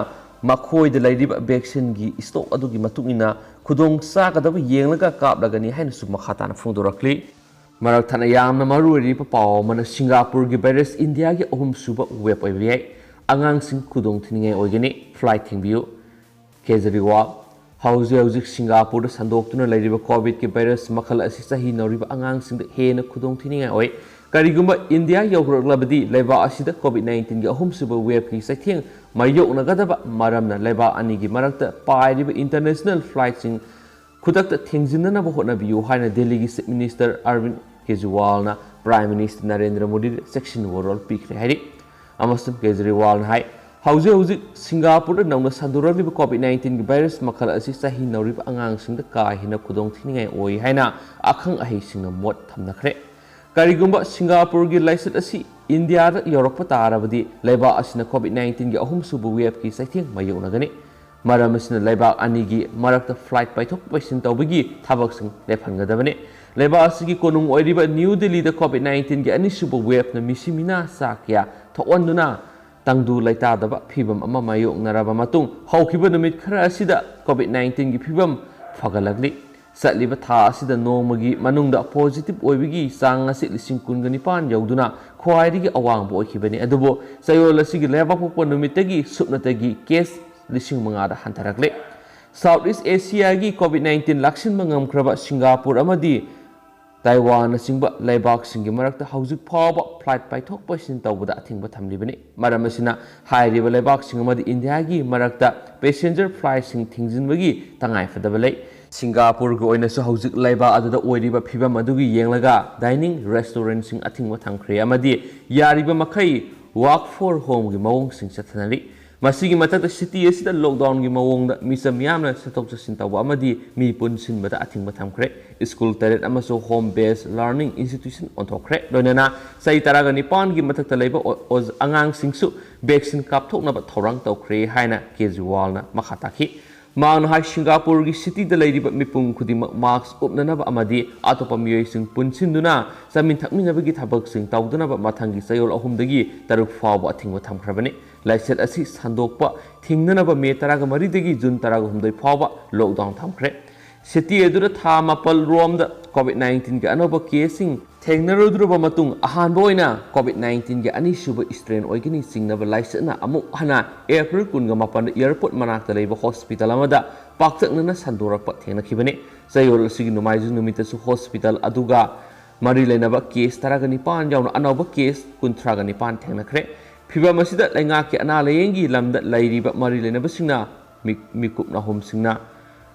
ꯃꯈꯣꯏꯗ ꯂꯩꯔꯤꯕ vaccineꯒꯤ stock ꯑꯗꯨꯒꯤ ꯃꯇꯨꯡ ꯏꯟꯅ ꯈꯨꯗꯣꯡ ꯆꯥꯒꯗꯕ ꯌꯦꯡꯂꯒ ꯀꯥꯞꯂꯒꯅꯤ ꯍꯥꯏꯅꯁꯨ ꯃꯈꯥ ꯇꯥꯅ ꯐꯣꯡꯗꯣꯔꯛꯂꯤ꯫ ꯃꯔꯛ ꯊꯠꯅ ꯌꯥꯝꯅ ꯃꯔꯨ ꯑꯣꯏꯔꯤꯕ ꯄꯥꯎ ꯑꯃꯅ, ꯁꯤꯡꯒꯥꯄꯨꯔꯒꯤ virus Indiaꯒꯤ ꯑꯍꯨꯝꯁꯨꯕ wave ꯑꯣꯏꯕ ꯌꯥꯏ꯫ ꯑꯉꯥꯡꯁꯤꯡ ꯈꯨꯗꯣꯡ ꯊꯤꯅꯤꯡꯉꯥꯏ ꯑꯣꯏꯒꯅꯤ꯫ Flight ꯊꯤꯡꯕꯤꯌꯨ꯫ ꯀꯦꯖꯔꯤꯋꯥꯜ, ꯍꯧꯖꯤꯛ ꯍꯧꯖꯤꯛ ꯁꯤꯡꯒꯥꯄꯨꯔꯗ ꯁꯟꯗꯣꯛꯇꯨꯅ ꯂꯩꯔꯤꯕ COVID-ꯀꯤ virus ꯃꯈꯜ ꯑꯁꯤ ꯆꯍꯤ ꯅꯧꯔꯤꯕ ꯑꯉꯥꯡꯁꯤꯡꯗ ꯍꯦꯟꯅ ꯈꯨꯗꯣꯡꯊꯤꯅꯤꯡꯉꯥꯏ ꯑꯣꯏ꯫ ꯀꯔꯤꯒꯨꯝꯕ ꯏꯟꯗꯤꯌꯥ ꯌꯧꯔꯛꯂꯕꯗꯤ ꯂꯩꯕꯥꯛ ꯑꯁꯤꯗ COVID-19ꯒꯤ ꯑꯍꯨꯝꯁꯨꯕ wave-ꯀꯤ ꯆꯩꯊꯦꯡ ꯃꯥꯌꯣꯛꯅꯒꯗꯕ ꯃꯔꯝꯅ ꯂꯩꯕꯥꯛ ꯑꯅꯤꯒꯤ ꯃꯔꯛꯇ ꯄꯥꯏꯔꯤꯕ international flight-ꯁꯤꯡ ꯈꯨꯗꯛꯇ ꯊꯤꯡꯖꯤꯟꯅꯅꯕ ꯍꯣꯠꯅꯕꯤꯌꯨ ꯍꯥꯏꯅ ꯗꯦꯜꯂꯤꯒꯤ Chief Minister ꯑꯔꯕꯤꯟꯗ ꯀꯦꯖꯔꯤꯋꯥꯜꯅ Prime Minister Narendra ꯃꯣꯗꯤꯗ ꯆꯦꯛꯁꯤꯟ ꯋꯥꯔꯣꯜ ꯄꯤꯈ꯭ꯔꯦ ꯍꯥꯏꯔꯤ꯫ ꯑꯃꯁꯨꯡ ꯀꯦꯖꯔꯤꯋꯥꯜꯅ ꯍꯥꯏ, ꯍꯧꯖꯤꯛ ꯍꯧꯖꯤꯛ ꯁꯤꯡꯒꯥꯄꯨꯔꯗ ꯅꯧꯅ ꯁꯟꯗꯣꯔꯛꯂꯤꯕ COVID-19ꯒꯤ virus ꯃꯈꯜ ꯑꯁꯤ ꯆꯍꯤ ꯅꯧꯔꯤꯕ ꯑꯉꯥꯡꯁꯤꯡꯗ ꯀꯥ ꯍꯦꯟꯅ ꯈꯨꯗꯣꯡꯊꯤꯅꯤꯡꯉꯥꯏ ꯑꯣꯏ ꯍꯥꯏꯅ ꯑꯈꯪ ꯑꯍꯩꯁꯤꯡꯅ ꯃꯣꯠ ꯊꯝꯅꯈ꯭ꯔꯦ꯫ ꯀꯔꯤꯒꯨꯝꯕ ꯁꯤꯡꯒꯥꯄꯨꯔꯒꯤ ꯂꯥꯏꯆꯠ ꯑꯁꯤ ꯏꯟꯗꯤꯌꯥꯗ ꯌꯧꯔꯛꯄ ꯇꯥꯔꯕꯗꯤ ꯂꯩꯕꯥꯛ ꯑꯁꯤꯅ COVID-19ꯒꯤ ꯑꯍꯨꯝꯁꯨꯕ wave-ꯀꯤ ꯆꯩꯊꯦꯡ ꯃꯥꯌꯣꯛꯅꯒꯅꯤ꯫ ꯃꯔꯝ ꯑꯁꯤꯅ ꯂꯩꯕꯥꯛ ꯑꯅꯤꯒꯤ ꯃꯔꯛꯇ flight ꯄꯥꯏꯊꯣꯛ ꯄꯥꯏꯁꯤꯟ ꯇꯧꯕꯒꯤ ꯊꯕꯛꯁꯤꯡ ꯂꯦꯞꯍꯟꯒꯗꯕꯅꯤ꯫ ꯂꯩꯕꯥꯛ ꯑꯁꯤꯒꯤ ꯀꯣꯅꯨꯡ ꯑꯣꯏꯔꯤꯕ ꯅ꯭ꯌꯨ ꯗꯤꯜꯂꯤꯗ COVID-19ꯒꯤ ꯑꯅꯤꯁꯨꯕ wave-ꯅ ꯃꯤꯁꯤ ꯃꯤꯅꯥ ꯆꯥ ꯀꯌꯥ ꯊꯣꯛꯍꯟꯗꯨꯅ ꯇꯪꯗꯨ ꯂꯩꯇꯥꯗꯕ ꯐꯤꯚꯝ ꯑꯃ ꯃꯥꯌꯣꯛꯅꯔꯕ ꯃꯇꯨꯡ, ꯍꯧꯈꯤꯕ ꯅꯨꯃꯤꯠ ꯈꯔ ꯑꯁꯤꯗ COVID-19ꯒꯤ ꯐꯤꯚꯝ ꯐꯒꯠꯂꯛꯂꯤ꯫ ꯆꯠꯂꯤꯕ ꯊꯥ ꯑꯁꯤꯗ ꯅꯣꯡꯃꯒꯤ ꯃꯅꯨꯡꯗ positive ꯑꯣꯏꯕꯒꯤ ꯆꯥꯡ ꯑꯁꯤ ꯂꯤꯁꯤꯡ ꯀꯨꯟꯒ ꯅꯤꯄꯥꯟ ꯌꯧꯗꯨꯅ ꯈ꯭ꯋꯥꯏꯗꯒꯤ ꯑꯋꯥꯡꯕ ꯑꯣꯏꯈꯤꯕꯅꯤ꯫ ꯑꯗꯨꯕꯨ ꯆꯌꯣꯜ ꯑꯁꯤꯒꯤ ꯂꯩꯕꯥꯛꯄꯣꯛꯄ ꯅꯨꯃꯤꯠꯇꯒꯤ ꯁꯨꯞꯅꯇꯒꯤ case ꯂꯤꯁꯤꯡ ꯃꯉꯥꯗ ꯍꯟꯊꯔꯛꯂꯦ꯫ South East Asiaꯒꯤ COVID-19 ꯂꯥꯛꯁꯤꯟꯕ ꯉꯝꯈ꯭ꯔꯕ ꯁꯤꯡꯒꯥꯄꯨꯔ ꯑꯃꯗꯤ ꯇꯥꯏꯋꯥꯟꯅꯆꯤꯡꯕ ꯂꯩꯕꯥꯛꯁꯤꯡꯒꯤ ꯃꯔꯛꯇ ꯍꯧꯖꯤꯛ ꯐꯥꯎꯕ flight ꯄꯥꯏꯊꯣꯛ ꯄꯥꯏꯁꯤꯟ ꯇꯧꯕꯗ ꯑꯊꯤꯡꯕ ꯊꯝꯂꯤꯕꯅꯤ꯫ ꯃꯔꯝ ꯑꯁꯤꯅ ꯍꯥꯏꯔꯤꯕ ꯂꯩꯕꯥꯛꯁꯤꯡ ꯑꯃꯗꯤ ꯏꯟꯗꯤꯌꯥꯒꯤ ꯃꯔꯛꯇ passenger flightꯁꯤꯡ ꯊꯤꯡꯖꯤꯟꯕꯒꯤ ꯇꯉꯥꯏꯐꯗꯕ ꯂꯩ꯫ ꯁꯤꯡꯒꯥꯄꯨꯔꯒꯤ ꯑꯣꯏꯅꯁꯨ ꯍꯧꯖꯤꯛ ꯂꯩꯕꯥꯛ ꯑꯗꯨꯗ ꯑꯣꯏꯔꯤꯕ ꯐꯤꯚꯝ ꯑꯗꯨꯒꯤ ꯌꯦꯡꯂꯒ dining restaurantꯁꯤꯡ ꯑꯊꯤꯡꯕ ꯊꯝꯈ꯭ꯔꯦ ꯑꯃꯗꯤ ꯌꯥꯔꯤꯕ ꯃꯈꯩ Work for Homeꯒꯤ ꯃꯑꯣꯡꯁꯤꯡ ꯆꯠꯊꯅꯔꯤ꯫ ꯃꯁꯤꯒꯤ ꯃꯊꯛꯇ city ꯑꯁꯤꯗ lockdownꯒꯤ ꯃꯑꯣꯡꯗ ꯃꯤꯆꯝ ꯃꯤꯌꯥꯝꯅ ꯆꯠꯊꯣꯛ ꯆꯠꯁꯤꯟ ꯇꯧꯕ ꯑꯃꯗꯤ ꯃꯤ ꯄꯨꯟꯁꯤꯟꯕꯗ ꯑꯊꯤꯡꯕ ꯊꯝꯈ꯭ꯔꯦ꯫ ꯁ꯭ꯀꯨꯜ ꯇꯔꯦꯠ ꯑꯃꯁꯨ home based learning institution ꯑꯣꯟꯊꯣꯛꯈ꯭ꯔꯦ꯫ ꯂꯣꯏꯅꯅ ꯆꯍꯤ ꯇꯔꯥꯒ ꯅꯤꯄꯥꯟꯒꯤ ꯃꯊꯛꯇ ꯂꯩꯕ ꯑꯣ-, ꯑꯣꯖ-, ꯑꯉꯥꯡꯁꯤꯡꯁꯨ vaccine ꯀꯥꯞꯊꯣꯛꯅꯕ ꯊꯧꯔꯥꯡ ꯇꯧꯈ꯭ꯔꯦ ꯍꯥꯏꯅ ꯀꯦꯖ꯭ꯔꯤꯋꯥꯜꯅ ꯃꯈꯥ ꯇꯥꯈꯤ꯫ ꯃꯍꯥꯛꯅ ꯍꯥꯏ, ꯁꯤꯡꯒꯥꯄꯨꯔꯒꯤ cityꯗ ꯂꯩꯔꯤꯕ ꯃꯤꯄꯨꯝ ꯈꯨꯗꯤꯡꯃꯛ mask ꯎꯞꯅꯅꯕ ꯑꯃꯗꯤ ꯑꯇꯣꯞꯄ ꯃꯤꯑꯣꯏꯁꯤꯡ ꯄꯨꯟꯁꯤꯟꯗꯨꯅ ꯆꯥꯃꯤꯟ ꯊꯛꯃꯤꯟꯅꯕꯒꯤ ꯊꯕꯛꯁꯤꯡ ꯇꯧꯗꯅꯕ ꯃꯊꯪꯒꯤ ꯆꯌꯣꯜ ꯑꯍꯨꯝꯗꯒꯤ ꯇꯔꯨꯛ ꯐꯥꯎꯕ ꯑꯊꯤꯡꯕ ꯊꯝꯈ꯭ꯔꯕꯅꯤ꯫ ꯂꯥꯏꯆꯠ ꯑꯁꯤ ꯁꯟꯗꯣꯛꯄ ꯊꯤꯡꯅꯅꯕ ꯃꯦ ꯇꯔꯥꯒ ꯃꯔꯤꯗꯒꯤ ꯖꯨꯟ ꯇꯔꯥꯒ ꯍꯨꯝꯗꯣꯏ ꯐꯥꯎꯕ lockdown ꯊꯝꯈ꯭ꯔꯦ꯫ City ꯑꯗꯨꯗ ꯊꯥ ꯃꯥꯄꯜ ꯔꯣꯝꯗ COVID nineteenꯒꯤ ꯑꯅꯧꯕ caseꯁꯤꯡ ꯊꯦꯡꯅꯔꯨꯗ꯭ꯔꯕ ꯃꯇꯨꯡ, ꯑꯍꯥꯟꯕ ꯑꯣꯏꯅ COVID nineteenꯒꯤ ꯑꯅꯤꯁꯨꯕ strain ꯑꯣꯏꯒꯅꯤ ꯆꯤꯡꯅꯕ ꯂꯥꯏꯆꯠꯅ ꯑꯃꯨꯛ ꯍꯟꯅ April ꯀꯨꯟꯒ ꯃꯥꯄꯟꯗ airport ꯃꯅꯥꯛꯇ ꯂꯩꯕ hospital ꯑꯃꯗ ꯄꯥꯛꯇꯛꯅꯅ ꯁꯟꯗꯣꯔꯛꯄ ꯊꯦꯡꯅꯈꯤꯕꯅꯤ꯫ ꯆꯌꯣꯜ ꯑꯁꯤꯒꯤ ꯅꯣꯡꯃꯥꯏꯖꯤꯡ ꯅꯨꯃꯤꯠꯇꯁꯨ hospital ꯑꯗꯨꯒ ꯃꯔꯤ ꯂꯩꯅꯕ case ꯇꯔꯥꯒ ꯅꯤꯄꯥꯟ ꯌꯥꯎꯅ ꯑꯅꯧꯕ case ꯀꯨꯟꯊ꯭ꯔꯥꯒ ꯅꯤꯄꯥꯟ ꯊꯦꯡꯅꯈ꯭ꯔꯦ꯫ ꯐꯤꯚꯝ ꯑꯁꯤꯗ ꯂꯩꯉꯥꯛꯀꯤ ꯑꯅꯥ ꯂꯥꯌꯦꯡꯒꯤ ꯂꯝꯗ ꯂꯩꯔꯤꯕ ꯃꯔꯤ ꯂꯩꯅꯕꯁꯤꯡꯅ ꯃꯤ-, ꯃꯤꯀꯨꯞ ꯅꯥꯍꯨꯝꯁꯤꯡꯅ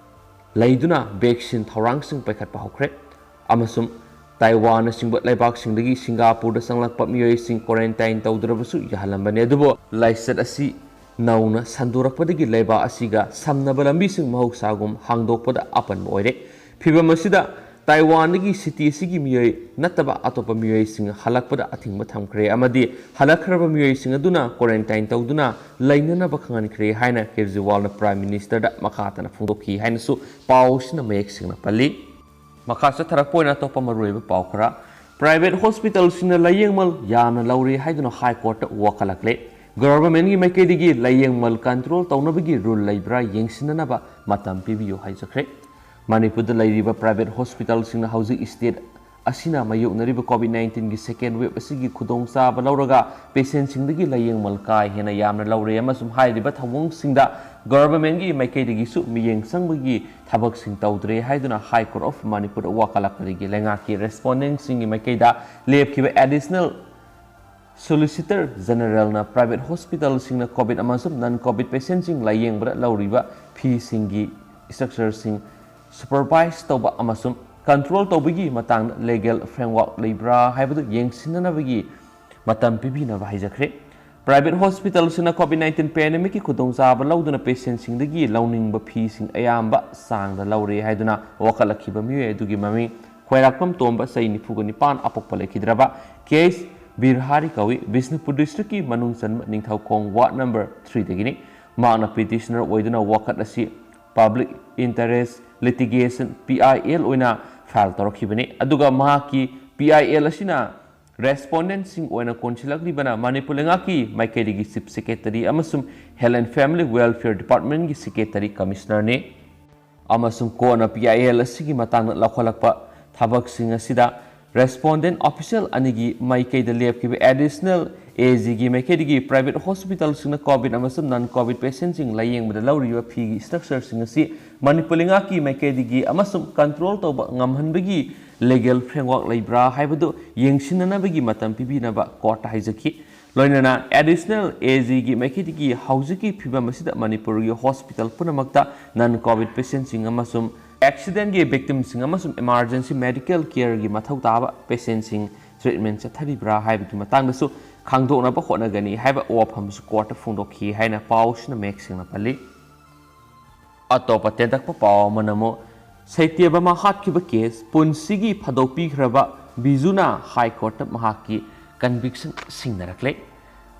ꯂꯩꯗꯨꯅ vaccine ꯊꯧꯔꯥꯡꯁꯤꯡ ꯄꯥꯏꯈꯠꯄ ꯍꯧꯈ꯭ꯔꯦ꯫ ꯑꯃꯁꯨꯡ ꯇꯥꯏꯋꯥꯟꯅꯆꯤꯡꯕ ꯂꯩꯕꯥꯛꯁꯤꯡꯗꯒꯤ ꯁꯤꯡꯒꯥꯄꯨꯔꯗ ꯆꯪꯂꯛꯄ ꯃꯤꯑꯣꯏꯁꯤꯡ quarantine ꯇꯧꯗ꯭ꯔꯕꯁꯨ ꯌꯥꯍꯜꯂꯝꯕꯅꯤ꯫ ꯑꯗꯨꯕꯨ ꯂꯥꯏꯆꯠ ꯑꯁꯤ ꯅꯧꯅ ꯁꯟꯗꯣꯔꯛꯄꯗꯒꯤ ꯂꯩꯕꯥꯛ ꯑꯁꯤꯒ ꯁꯝꯅꯕ ꯂꯝꯕꯤꯁꯤꯡ ꯃꯍꯧꯁꯥꯒꯨꯝ ꯍꯥꯡꯗꯣꯛꯄꯗ ꯑꯄꯟꯕ ꯑꯣꯏꯔꯦ꯫ ꯐꯤꯚꯝ ꯑꯁꯤꯗ ꯇꯥꯏꯋꯥꯟꯗꯒꯤ city ꯑꯁꯤꯒꯤ ꯃꯤꯑꯣꯏ ꯅꯠꯇꯕ ꯑꯇꯣꯞꯄ ꯃꯤꯑꯣꯏꯁꯤꯡ ꯍꯜꯂꯛꯄꯗ ꯑꯊꯤꯡꯕ ꯊꯝꯈ꯭ꯔꯦ ꯑꯃꯗꯤ ꯍꯜꯂꯛꯈ꯭ꯔꯕ ꯃꯤꯑꯣꯏꯁꯤꯡ ꯑꯗꯨꯅ quarantine ꯇꯧꯗꯨꯅ ꯂꯩꯅꯅꯕ ꯈꯪꯍꯟꯈ꯭ꯔꯦ ꯍꯥꯏꯅ ꯀꯦꯖ꯭ꯔꯤꯋꯥꯜꯅ Prime Ministerꯗ ꯃꯈꯥ ꯇꯥꯅ ꯐꯣꯡꯗꯣꯛꯈꯤ ꯍꯥꯏꯅꯁꯨ ꯄꯥꯎ ꯑꯁꯤꯅ ꯃꯌꯦꯛ ꯁꯦꯡꯅ ꯄꯜꯂꯤ꯫ ꯃꯈꯥ ꯆꯠꯊꯔꯛꯄ ꯑꯣꯏꯅ ꯑꯇꯣꯞꯄ ꯃꯔꯨꯑꯣꯏꯕ ꯄꯥꯎ ꯈꯔ꯫ Private hospitalꯁꯤꯡꯅ ꯂꯥꯌꯦꯡꯃꯜ ꯌꯥꯝꯅ ꯂꯧꯔꯦ ꯍꯥꯏꯗꯨꯅ High Courtꯇ ꯋꯥꯀꯠꯂꯛꯂꯦ꯫ Governmentꯀꯤ ꯃꯥꯏꯀꯩꯗꯒꯤ ꯂꯥꯌꯦꯡꯃꯜ control ꯇꯧꯅꯕꯒꯤ rule ꯂꯩꯕ꯭ꯔꯥ ꯌꯦꯡꯁꯤꯟꯅꯅꯕ ꯃꯇꯝ ꯄꯤꯕꯤꯌꯨ ꯍꯥꯏꯖꯈ꯭ꯔꯦ꯫ ꯃꯅꯤꯄꯨꯔꯗ ꯂꯩꯔꯤꯕ private hospitalꯁꯤꯡꯅ ꯍꯧꯖꯤꯛ state ꯑꯁꯤꯅ ꯃꯥꯌꯣꯛꯅꯔꯤꯕ COVID nineteenꯒꯤ second wave ꯑꯁꯤꯒꯤ ꯈꯨꯗꯣꯡꯆꯥꯕ ꯂꯧꯔꯒ patientꯁꯤꯡꯗꯒꯤ ꯂꯥꯌꯦꯡꯃꯜ ꯀꯥ ꯍꯦꯟꯅ ꯌꯥꯝꯅ ꯂꯧꯔꯦ ꯑꯃꯁꯨꯡ ꯍꯥꯏꯔꯤꯕ ꯊꯧꯑꯣꯡꯁꯤꯡꯗ governmentꯀꯤ ꯃꯥꯏꯀꯩꯗꯒꯤꯁꯨ ꯃꯤꯠꯌꯦꯡ ꯆꯪꯕꯒꯤ ꯊꯕꯛꯁꯤꯡ ꯇꯧꯗ꯭ꯔꯦ ꯍꯥꯏꯗꯨꯅ High Court of ꯃꯅꯤꯄꯨꯔꯗ ꯋꯥꯀꯠꯂꯛꯄꯗꯒꯤ ꯂꯩꯉꯥꯛꯀꯤ respondentꯁꯤꯡꯒꯤ ꯃꯥꯏꯀꯩꯗ ꯂꯦꯞꯈꯤꯕ Additional Solicitor Generalꯅ private hospitalꯁꯤꯡꯅ COVID ꯑꯃꯁꯨꯡ non-COVID patientꯁꯤꯡ ꯂꯥꯌꯦꯡꯕꯗ ꯂꯧꯔꯤꯕ feeꯁꯤꯡꯒꯤ structureꯁꯤꯡ supervise ꯇꯧꯕ ꯑꯃꯁꯨꯡ control ꯇꯧꯕꯒꯤ ꯃꯇꯥꯡꯗ legal framework ꯂꯩꯕ꯭ꯔꯥ ꯍꯥꯏꯕꯗꯨ ꯌꯦꯡꯁꯤꯟꯅꯅꯕꯒꯤ ꯃꯇꯝ ꯄꯤꯕꯤꯅꯕ ꯍꯥꯏꯖꯈ꯭ꯔꯦ꯫ Private hospitalꯁꯤꯡꯅ COVID nineteen pandemicꯀꯤ ꯈꯨꯗꯣꯡꯆꯥꯕ ꯂꯧꯗꯨꯅ patientꯁꯤꯡꯗꯒꯤ ꯂꯧꯅꯤꯡꯕ feeꯁꯤꯡ ꯑꯌꯥꯝꯕ ꯆꯥꯡꯗ ꯂꯧꯔꯦ ꯍꯥꯏꯗꯨꯅ ꯋꯥꯀꯠꯂꯛꯈꯤꯕ ꯃꯤꯑꯣꯏ ꯑꯗꯨꯒꯤ ꯃꯃꯤꯡ ꯈ꯭ꯋꯥꯏꯔꯥꯛꯄꯝ ꯇꯣꯝꯕ, ꯆꯍꯤ ꯅꯤꯐꯨꯒ ꯅꯤꯄꯥꯟ, ꯑꯄꯣꯛꯄ ꯂꯩꯈꯤꯗ꯭ꯔꯕ, ꯀꯦ ꯑꯦꯁ ꯕꯤꯔꯍꯥꯔꯤ ꯀꯧꯏ꯫ ꯕꯤꯁꯅꯨꯄꯨꯔ districtꯀꯤ ꯃꯅꯨꯡ ꯆꯟꯕ ꯅꯤꯡꯊꯧꯈꯣꯡ ward number threeꯗꯒꯤꯅꯤ꯫ ꯃꯍꯥꯛꯅ petitioner ꯑꯣꯏꯗꯨꯅ ꯋꯥꯀꯠ ꯑꯁꯤ Public Interest Litigation, P I L, ꯑꯣꯏꯅ file ꯇꯧꯔꯛꯈꯤꯕꯅꯤ꯫ ꯑꯗꯨꯒ ꯃꯍꯥꯛꯀꯤ P I L ꯑꯁꯤꯅ respondentꯁꯤꯡ ꯑꯣꯏꯅ ꯀꯣꯟꯁꯤꯜꯂꯛꯂꯤꯕꯅ ꯃꯅꯤꯄꯨꯔ ꯂꯩꯉꯥꯛꯀꯤ ꯃꯥꯏꯀꯩꯗꯒꯤ Chief Secretary ꯑꯃꯁꯨꯡ Health and Family Welfare Departmentꯀꯤ Secretary Commissionerꯅꯤ꯫ ꯑꯃꯁꯨꯡ ꯀꯣꯟꯅ P I L ꯑꯁꯤꯒꯤ ꯃꯇꯥꯡꯗ ꯂꯧꯈꯠꯂꯛꯄ ꯊꯕꯛꯁꯤꯡ ꯑꯁꯤꯗ respondent official ꯑꯅꯤꯒꯤ ꯃꯥꯏꯀꯩꯗ ꯂꯦꯞꯈꯤꯕ Additional AGꯒꯤ ꯃꯥꯏꯀꯩꯗꯒꯤ private hospitalꯁꯤꯡꯅ COVID ꯑꯃꯁꯨꯡ non-COVID patientꯁꯤꯡ ꯂꯥꯌꯦꯡꯕꯗ ꯂꯧꯔꯤꯕ feeꯒꯤ structureꯁꯤꯡ ꯑꯁꯤ ꯃꯅꯤꯄꯨꯔ ꯂꯩꯉꯥꯛꯀꯤ ꯃꯥꯏꯀꯩꯗꯒꯤ ꯑꯃꯁꯨꯡ control ꯇꯧꯕ ꯉꯝꯍꯟꯕꯒꯤ legal framework ꯂꯩꯕ꯭ꯔꯥ ꯍꯥꯏꯕꯗꯨ ꯌꯦꯡꯁꯤꯟꯅꯅꯕꯒꯤ ꯃꯇꯝ ꯄꯤꯕꯤꯅꯕ courtꯇ ꯍꯥꯏꯖꯈꯤ꯫ ꯂꯣꯏꯅꯅ Additional AGꯒꯤ ꯃꯥꯏꯀꯩꯗꯒꯤ ꯍꯧꯖꯤꯛꯀꯤ ꯐꯤꯕꯝ ꯑꯁꯤꯗ ꯃꯅꯤꯄꯨꯔꯒꯤ hospital ꯄꯨꯝꯅꯃꯛꯇ non-COVID patientꯁꯤꯡ ꯑꯃꯁꯨꯡ accidentꯀꯤ victimꯁꯤꯡ ꯑꯃꯁꯨꯡ emergency medical careꯒꯤ ꯃꯊꯧ ꯇꯥꯕ patientꯁꯤꯡ treatment ꯆꯠꯊꯔꯤꯕ꯭ꯔꯥ ꯍꯥꯏꯕꯒꯤ ꯃꯇꯥꯡꯗꯁꯨ ꯈꯪꯗꯣꯛꯅꯕ ꯍꯣꯠꯅꯒꯅꯤ ꯍꯥꯏꯕ ꯋꯥꯐꯝꯁꯨ courtꯇ ꯐꯣꯡꯗꯣꯛꯈꯤ ꯍꯥꯏꯅ ꯄꯥꯎꯁꯤꯅ ꯃꯌꯦꯛ ꯁꯦꯡꯅ ꯄꯜꯂꯤ꯫ ꯑꯇꯣꯞꯄ ꯇꯦꯟꯇꯛꯄ ꯄꯥꯎ ꯑꯃꯅ ꯑꯃꯨꯛ ꯁꯩꯇꯦꯕꯃ ꯍꯥꯠꯈꯤꯕ case ꯄꯨꯟꯁꯤꯒꯤ ꯐꯥꯗꯣꯛꯄꯤꯈ꯭ꯔꯕ ꯕꯤꯖꯨꯅ High Courtꯇ ꯃꯍꯥꯛꯀꯤ conviction ꯁꯤꯡꯅꯔꯛꯂꯦ꯫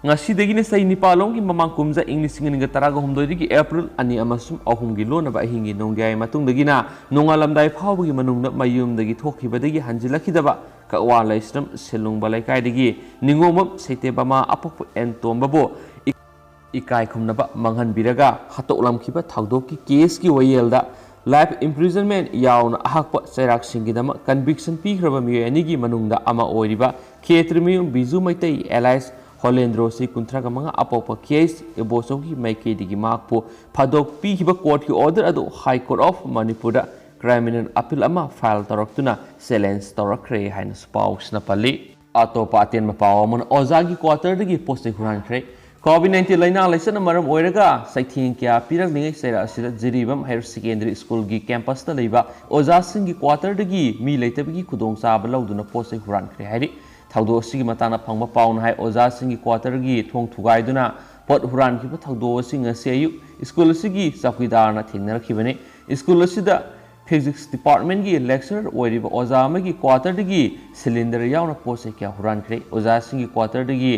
ꯉꯁꯤꯗꯒꯤꯅ ꯆꯍꯤ ꯅꯤꯄꯥꯜ ꯂꯣꯝꯒꯤ ꯃꯃꯥꯡ ꯀꯨꯝꯖꯥ ꯏꯪ ꯂꯤꯁꯤꯡ ꯑꯅꯤꯒ ꯇꯔꯥꯒ ꯍꯨꯝꯗꯣꯏꯗꯒꯤ April ꯑꯅꯤ ꯑꯃꯁꯨꯡ ꯑꯍꯨꯝꯒꯤ ꯂꯣꯟꯅꯕ ꯑꯍꯤꯡꯒꯤ ꯅꯣꯡꯌꯥꯏ ꯃꯇꯨꯡꯗꯒꯤꯅ ꯅꯣꯡꯉꯥꯜꯂꯝꯗꯥꯏ ꯐꯥꯎꯕꯒꯤ ꯃꯅꯨꯡꯗ ꯃꯌꯨꯝꯗꯒꯤ ꯊꯣꯛꯈꯤꯕꯗꯒꯤ ꯍꯟꯖꯤꯜꯂꯛꯈꯤꯗꯕ ꯀꯛꯋꯥ ꯂꯩꯁ꯭ꯔꯝ ꯁꯦꯂꯨꯡꯕ ꯂꯩꯀꯥꯏꯗꯒꯤ ꯅꯤꯉꯣꯝꯕꯝ ꯁꯩꯇꯦꯕꯃ ꯑꯄꯣꯛꯄ ꯑꯦꯟ ꯇꯣꯝꯕꯕꯨ ꯏ-, ꯏꯀꯥꯏ ꯈꯨꯝꯅꯕ ꯃꯥꯡꯍꯟꯕꯤꯔꯒ ꯍꯥꯠꯇꯣꯛꯂꯝꯈꯤꯕ ꯊꯧꯗꯣꯛꯀꯤ caseꯀꯤ ꯋꯥꯌꯦꯜꯗ life imprisonment ꯌꯥꯎꯅ ꯑꯍꯛꯄ ꯆꯩꯔꯥꯛꯁꯤꯡꯒꯤꯗꯃꯛ conviction ꯄꯤꯈ꯭ꯔꯕ ꯃꯤꯑꯣꯏ ꯑꯅꯤꯒꯤ ꯃꯅꯨꯡꯗ ꯑꯃ ꯑꯣꯏꯔꯤꯕ ꯈꯦꯇ꯭ꯔꯤꯃꯌꯨꯝ ꯕꯤꯖꯨ ꯃꯩꯇꯩ alias ꯍꯣꯂꯦꯟꯗ꯭ꯔꯣ, ꯆꯍꯤ ꯀꯨꯟꯊ꯭ꯔꯥꯒ ꯃꯉꯥ, ꯑꯄꯣꯛꯄ ꯀꯦ ꯑꯩꯆ ꯏꯕꯣꯆꯧꯒꯤ ꯃꯥꯏꯀꯩꯗꯒꯤ ꯃꯍꯥꯛꯄꯨ ꯐꯥꯗꯣꯛ ꯄꯤꯈꯤꯕ courtꯀꯤ order ꯑꯗꯨ High Court of ꯃꯅꯤꯄꯨꯔꯗ criminal appeal ꯑꯃ file ꯇꯧꯔꯛꯇꯨꯅ challenge ꯇꯧꯔꯛꯈ꯭ꯔꯦ ꯍꯥꯏꯅꯁꯨ ꯄꯥꯎꯁꯤꯅ ꯄꯜꯂꯤ꯫ ꯑꯇꯣꯞꯄ ꯑꯇꯦꯟꯕ ꯄꯥꯎ ꯑꯃꯅ ꯑꯣꯖꯥꯒꯤ quarterꯗꯒꯤ ꯄꯣꯠ ꯆꯩ ꯍꯨꯔꯥꯟꯈ꯭ꯔꯦ꯫ COVID nineteen ꯂꯥꯏꯅꯥ ꯂꯥꯏꯆꯠꯅ ꯃꯔꯝ ꯑꯣꯏꯔꯒ ꯆꯩꯊꯦꯡ ꯀꯌꯥ ꯄꯤꯔꯛꯂꯤꯉꯩ ꯆꯩꯔꯥꯛ ꯑꯁꯤꯗ ꯖꯤꯔꯤꯕꯥꯝ Higher Secondary Schoolꯒꯤ campusꯇ ꯂꯩꯕ ꯑꯣꯖꯥꯁꯤꯡꯒꯤ quarterꯗꯒꯤ ꯃꯤ ꯂꯩꯇꯕꯒꯤ ꯈꯨꯗꯣꯡꯆꯥꯕ ꯂꯧꯗꯨꯅ ꯄꯣꯠ ꯆꯩ ꯍꯨꯔꯥꯟꯈ꯭ꯔꯦ ꯍꯥꯏꯔꯤ꯫ ꯊꯧꯗꯣꯛ ꯑꯁꯤꯒꯤ ꯃꯇꯥꯡꯗ ꯐꯪꯕ ꯄꯥꯎꯅ ꯍꯥꯏ, ꯑꯣꯖꯥꯁꯤꯡꯒꯤ quarterꯒꯤ ꯊꯣꯡ ꯊꯨꯒꯥꯏꯗꯨꯅ ꯄꯣꯠ ꯍꯨꯔꯥꯟꯈꯤꯕ ꯊꯧꯗꯣꯛ ꯑꯁꯤ ꯉꯁꯤ ꯑꯌꯨꯛ ꯁ꯭ꯀꯨꯜ ꯑꯁꯤꯒꯤ ꯆꯧꯀꯤꯗꯥꯔꯅ ꯊꯦꯡꯅꯔꯛꯈꯤꯕꯅꯤ꯫ ꯁ꯭ꯀꯨꯜ ꯑꯁꯤꯗ Physics departmentꯀꯤ lecturer ꯑꯣꯏꯔꯤꯕ ꯑꯣꯖꯥ ꯑꯃꯒꯤ quarterꯗꯒꯤ cylinder ꯌꯥꯎꯅ ꯄꯣꯠ ꯆꯩ ꯀꯌꯥ ꯍꯨꯔꯥꯟꯈ꯭ꯔꯦ꯫ ꯑꯣꯖꯥꯁꯤꯡꯒꯤ quarterꯗꯒꯤ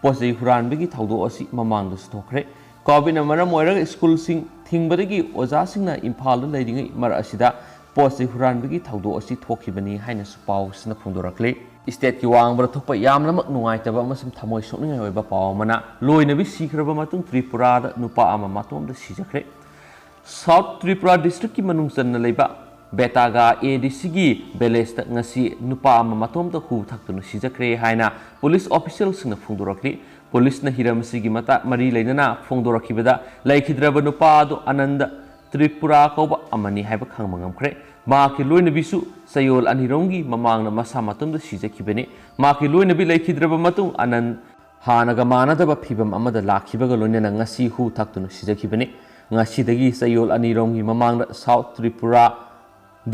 ꯄꯣꯠ ꯆꯩ ꯍꯨꯔꯥꯟꯕꯒꯤ ꯊꯧꯗꯣꯛ ꯑꯁꯤ ꯃꯃꯥꯡꯗꯁꯨ ꯊꯣꯛꯈ꯭ꯔꯦ꯫ Covidꯅ ꯃꯔꯝ ꯑꯣꯏꯔꯒ ꯁ꯭ꯀꯨꯜꯁꯤꯡ ꯊꯤꯡꯕꯗꯒꯤ ꯑꯣꯖꯥꯁꯤꯡꯅ ꯏꯝꯐꯥꯜꯗ ꯂꯩꯔꯤꯉꯩ ꯃꯔꯛ ꯑꯁꯤꯗ ꯄꯣꯠ ꯆꯩ ꯍꯨꯔꯥꯟꯕꯒꯤ ꯊꯧꯗꯣꯛ ꯑꯁꯤ ꯊꯣꯛꯈꯤꯕꯅꯤ ꯍꯥꯏꯅꯁꯨ ꯄꯥꯎꯁꯤꯅ ꯐꯣꯡꯗꯣꯔꯛꯂꯤ꯫ Stateꯀꯤ ꯋꯥꯡꯃꯗ ꯊꯣꯛꯄ ꯌꯥꯝꯅꯃꯛ ꯅꯨꯡꯉꯥꯏꯇꯕ ꯑꯃꯁꯨꯡ ꯊꯃꯣꯏ ꯁꯣꯛꯅꯤꯡꯉꯥꯏ ꯑꯣꯏꯕ ꯄꯥꯎ ꯑꯃꯅ, ꯂꯣꯏꯅꯕꯤ ꯁꯤꯈ꯭ꯔꯕ ꯃꯇꯨꯡ ꯇ꯭ꯔꯤꯄꯨꯔꯥꯗ ꯅꯨꯄꯥ ꯑꯃ ꯃꯇꯣꯝꯇ ꯁꯤꯖꯈ꯭ꯔꯦ꯫ South Tripura districtꯀꯤ ꯃꯅꯨꯡ ꯆꯟꯅ ꯂꯩꯕ ꯕꯦꯇꯥꯒꯥ ADCꯒꯤ villageꯇ ꯉꯁꯤ ꯅꯨꯄꯥ ꯑꯃ ꯃꯇꯣꯝꯇ ꯍꯨ ꯊꯛꯇꯨꯅ ꯁꯤꯖꯈ꯭ꯔꯦ ꯍꯥꯏꯅ police officialꯁꯤꯡꯅ ꯐꯣꯡꯗꯣꯔꯛꯂꯤ꯫ Policeꯅ ꯍꯤꯔꯝ ꯑꯁꯤꯒꯤ ꯃꯇꯥ-, ꯃꯔꯤ ꯂꯩꯅꯅ ꯐꯣꯡꯗꯣꯔꯛꯈꯤꯕꯗ, ꯂꯩꯈꯤꯗ꯭ꯔꯕ ꯅꯨꯄꯥ ꯑꯗꯨ ꯑꯅꯟꯗ ꯇ꯭ꯔꯤꯄꯨꯔꯥ ꯀꯧꯕ ꯑꯃꯅꯤ ꯍꯥꯏꯕ ꯈꯪꯕ ꯉꯝꯈ꯭ꯔꯦ꯫ ꯃꯍꯥꯛꯀꯤ ꯂꯣꯏꯅꯕꯤꯁꯨ ꯆꯌꯣꯜ ꯑꯅꯤꯔꯣꯝꯒꯤ ꯃꯃꯥꯡꯗ ꯃꯁꯥ ꯃꯇꯣꯝꯇ ꯁꯤꯖꯈꯤꯕꯅꯤ꯫ ꯃꯍꯥꯛꯀꯤ ꯂꯣꯏꯅꯕꯤ ꯂꯩꯈꯤꯗ꯭ꯔꯕ ꯃꯇꯨꯡ ꯑꯅꯟ ꯍꯥꯟꯅꯒ ꯃꯥꯟꯅꯗꯕ ꯐꯤꯚꯝ ꯑꯃꯗ ꯂꯥꯛꯈꯤꯕꯒ ꯂꯣꯏꯅꯅ ꯉꯁꯤ ꯍꯨ ꯊꯛꯇꯨꯅ ꯁꯤꯖꯈꯤꯕꯅꯤ꯫ ꯉꯁꯤꯗꯒꯤ ꯆꯌꯣꯜ ꯑꯅꯤꯔꯣꯝꯒꯤ ꯃꯃꯥꯡꯗ South Tripura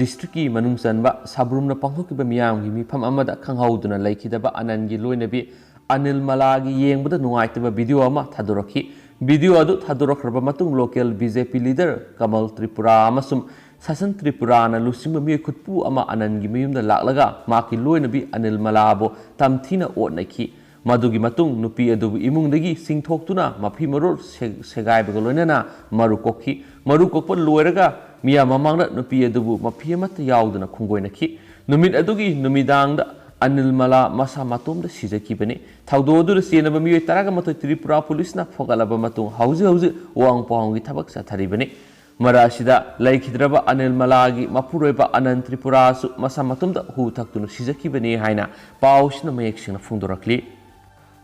districtꯀꯤ ꯃꯅꯨꯡ ꯆꯟꯕ ꯁꯕ꯭ꯔꯨꯝꯅ ꯄꯥꯡꯊꯣꯛꯈꯤꯕ ꯃꯤꯌꯥꯝꯒꯤ ꯃꯤꯐꯝ ꯑꯃꯗ ꯈꯪꯍꯧꯗꯨꯅ ꯂꯩꯈꯤꯗꯕ ꯑꯅꯟꯒꯤ ꯂꯣꯏꯅꯕꯤ ꯑꯅꯤꯜ ꯃꯂꯥꯒꯤ ꯌꯦꯡꯕꯗ ꯅꯨꯡꯉꯥꯏꯇꯕ video ꯑꯃ ꯊꯥꯗꯣꯔꯛꯈꯤ꯫ Video ꯑꯗꯨ ꯊꯥꯗꯣꯔꯛꯈ꯭ꯔꯕ ꯃꯇꯨꯡ local BJP leader ꯀꯃꯜ ꯇ꯭ꯔꯤꯄꯨꯔꯥ ꯑꯃꯁꯨꯡ ꯁꯥꯁꯟ ꯇ꯭ꯔꯤꯄꯨꯔꯥꯅ ꯂꯨꯆꯤꯡꯕ ꯃꯤꯑꯣꯏ ꯈꯨꯠꯄꯨ ꯑꯃ ꯑꯅꯟꯒꯤ ꯃꯌꯨꯝꯗ ꯂꯥꯛꯂꯒ ꯃꯍꯥꯛꯀꯤ ꯂꯣꯏꯅꯕꯤ ꯑꯅꯤꯜ ꯃꯂꯥꯕꯨ ꯇꯝꯊꯤꯅ ꯑꯣꯠꯅꯈꯤ꯫ ꯃꯗꯨꯒꯤ ꯃꯇꯨꯡ ꯅꯨꯄꯤ ꯑꯗꯨꯕꯨ ꯏꯃꯨꯡꯗꯒꯤ ꯆꯤꯡꯊꯣꯛꯇꯨꯅ ꯃꯐꯤ ꯃꯔꯣꯜ ꯁꯦ-, ꯁꯦꯒꯥꯏꯕꯒ ꯂꯣꯏꯅꯅ ꯃꯔꯨ ꯀꯣꯛꯈꯤ꯫ ꯃꯔꯨ ꯀꯣꯛꯄ ꯂꯣꯏꯔꯒ ꯃꯤꯌꯥꯝ ꯃꯃꯥꯡꯗ ꯅꯨꯄꯤ ꯑꯗꯨꯕꯨ ꯃꯐꯤ ꯑꯃꯠꯇ ꯌꯥꯎꯗꯅ ꯈꯣꯡꯒꯣꯏꯅꯈꯤ꯫ ꯅꯨꯃꯤꯠ ꯑꯗꯨꯒꯤ ꯅꯨꯃꯤꯗꯥꯡꯗ ꯑꯅꯤꯜ ꯃꯂꯥ ꯃꯁꯥ ꯃꯇꯣꯝꯇ ꯁꯤꯖꯈꯤꯕꯅꯤ꯫ ꯊꯧꯗꯣꯛ ꯑꯗꯨꯗ ꯆꯦꯟꯅꯕ ꯃꯤꯑꯣꯏ ꯇꯔꯥꯒ ꯃꯥꯊꯣꯏ ꯇ꯭ꯔꯤꯄꯨꯔꯥ policeꯅ ꯐꯒꯠꯂꯕ ꯃꯇꯨꯡ ꯍꯧꯖꯤꯛ ꯍꯧꯖꯤꯛ ꯋꯥꯍꯪ ꯄꯥꯎꯍꯪꯒꯤ ꯊꯕꯛ ꯆꯠꯊꯔꯤꯕꯅꯤ꯫ ꯃꯔꯛ ꯑꯁꯤꯗ ꯂꯩꯈꯤꯗ꯭ꯔꯕ ꯑꯅꯤꯜ ꯃꯂꯥꯒꯤ ꯃꯄꯨꯔꯣꯏꯕ ꯑꯅꯟ ꯇ꯭ꯔꯤꯄꯨꯔꯥꯁꯨ ꯃꯁꯥ ꯃꯇꯣꯝꯇ ꯍꯨ ꯊꯛꯇꯨꯅ ꯁꯤꯖꯈꯤꯕꯅꯤ ꯍꯥꯏꯅ ꯄꯥꯎꯁꯤꯅ ꯃꯌꯦꯛ ꯁꯦꯡꯅ ꯐꯣꯡꯗꯣꯔꯛꯂꯤ꯫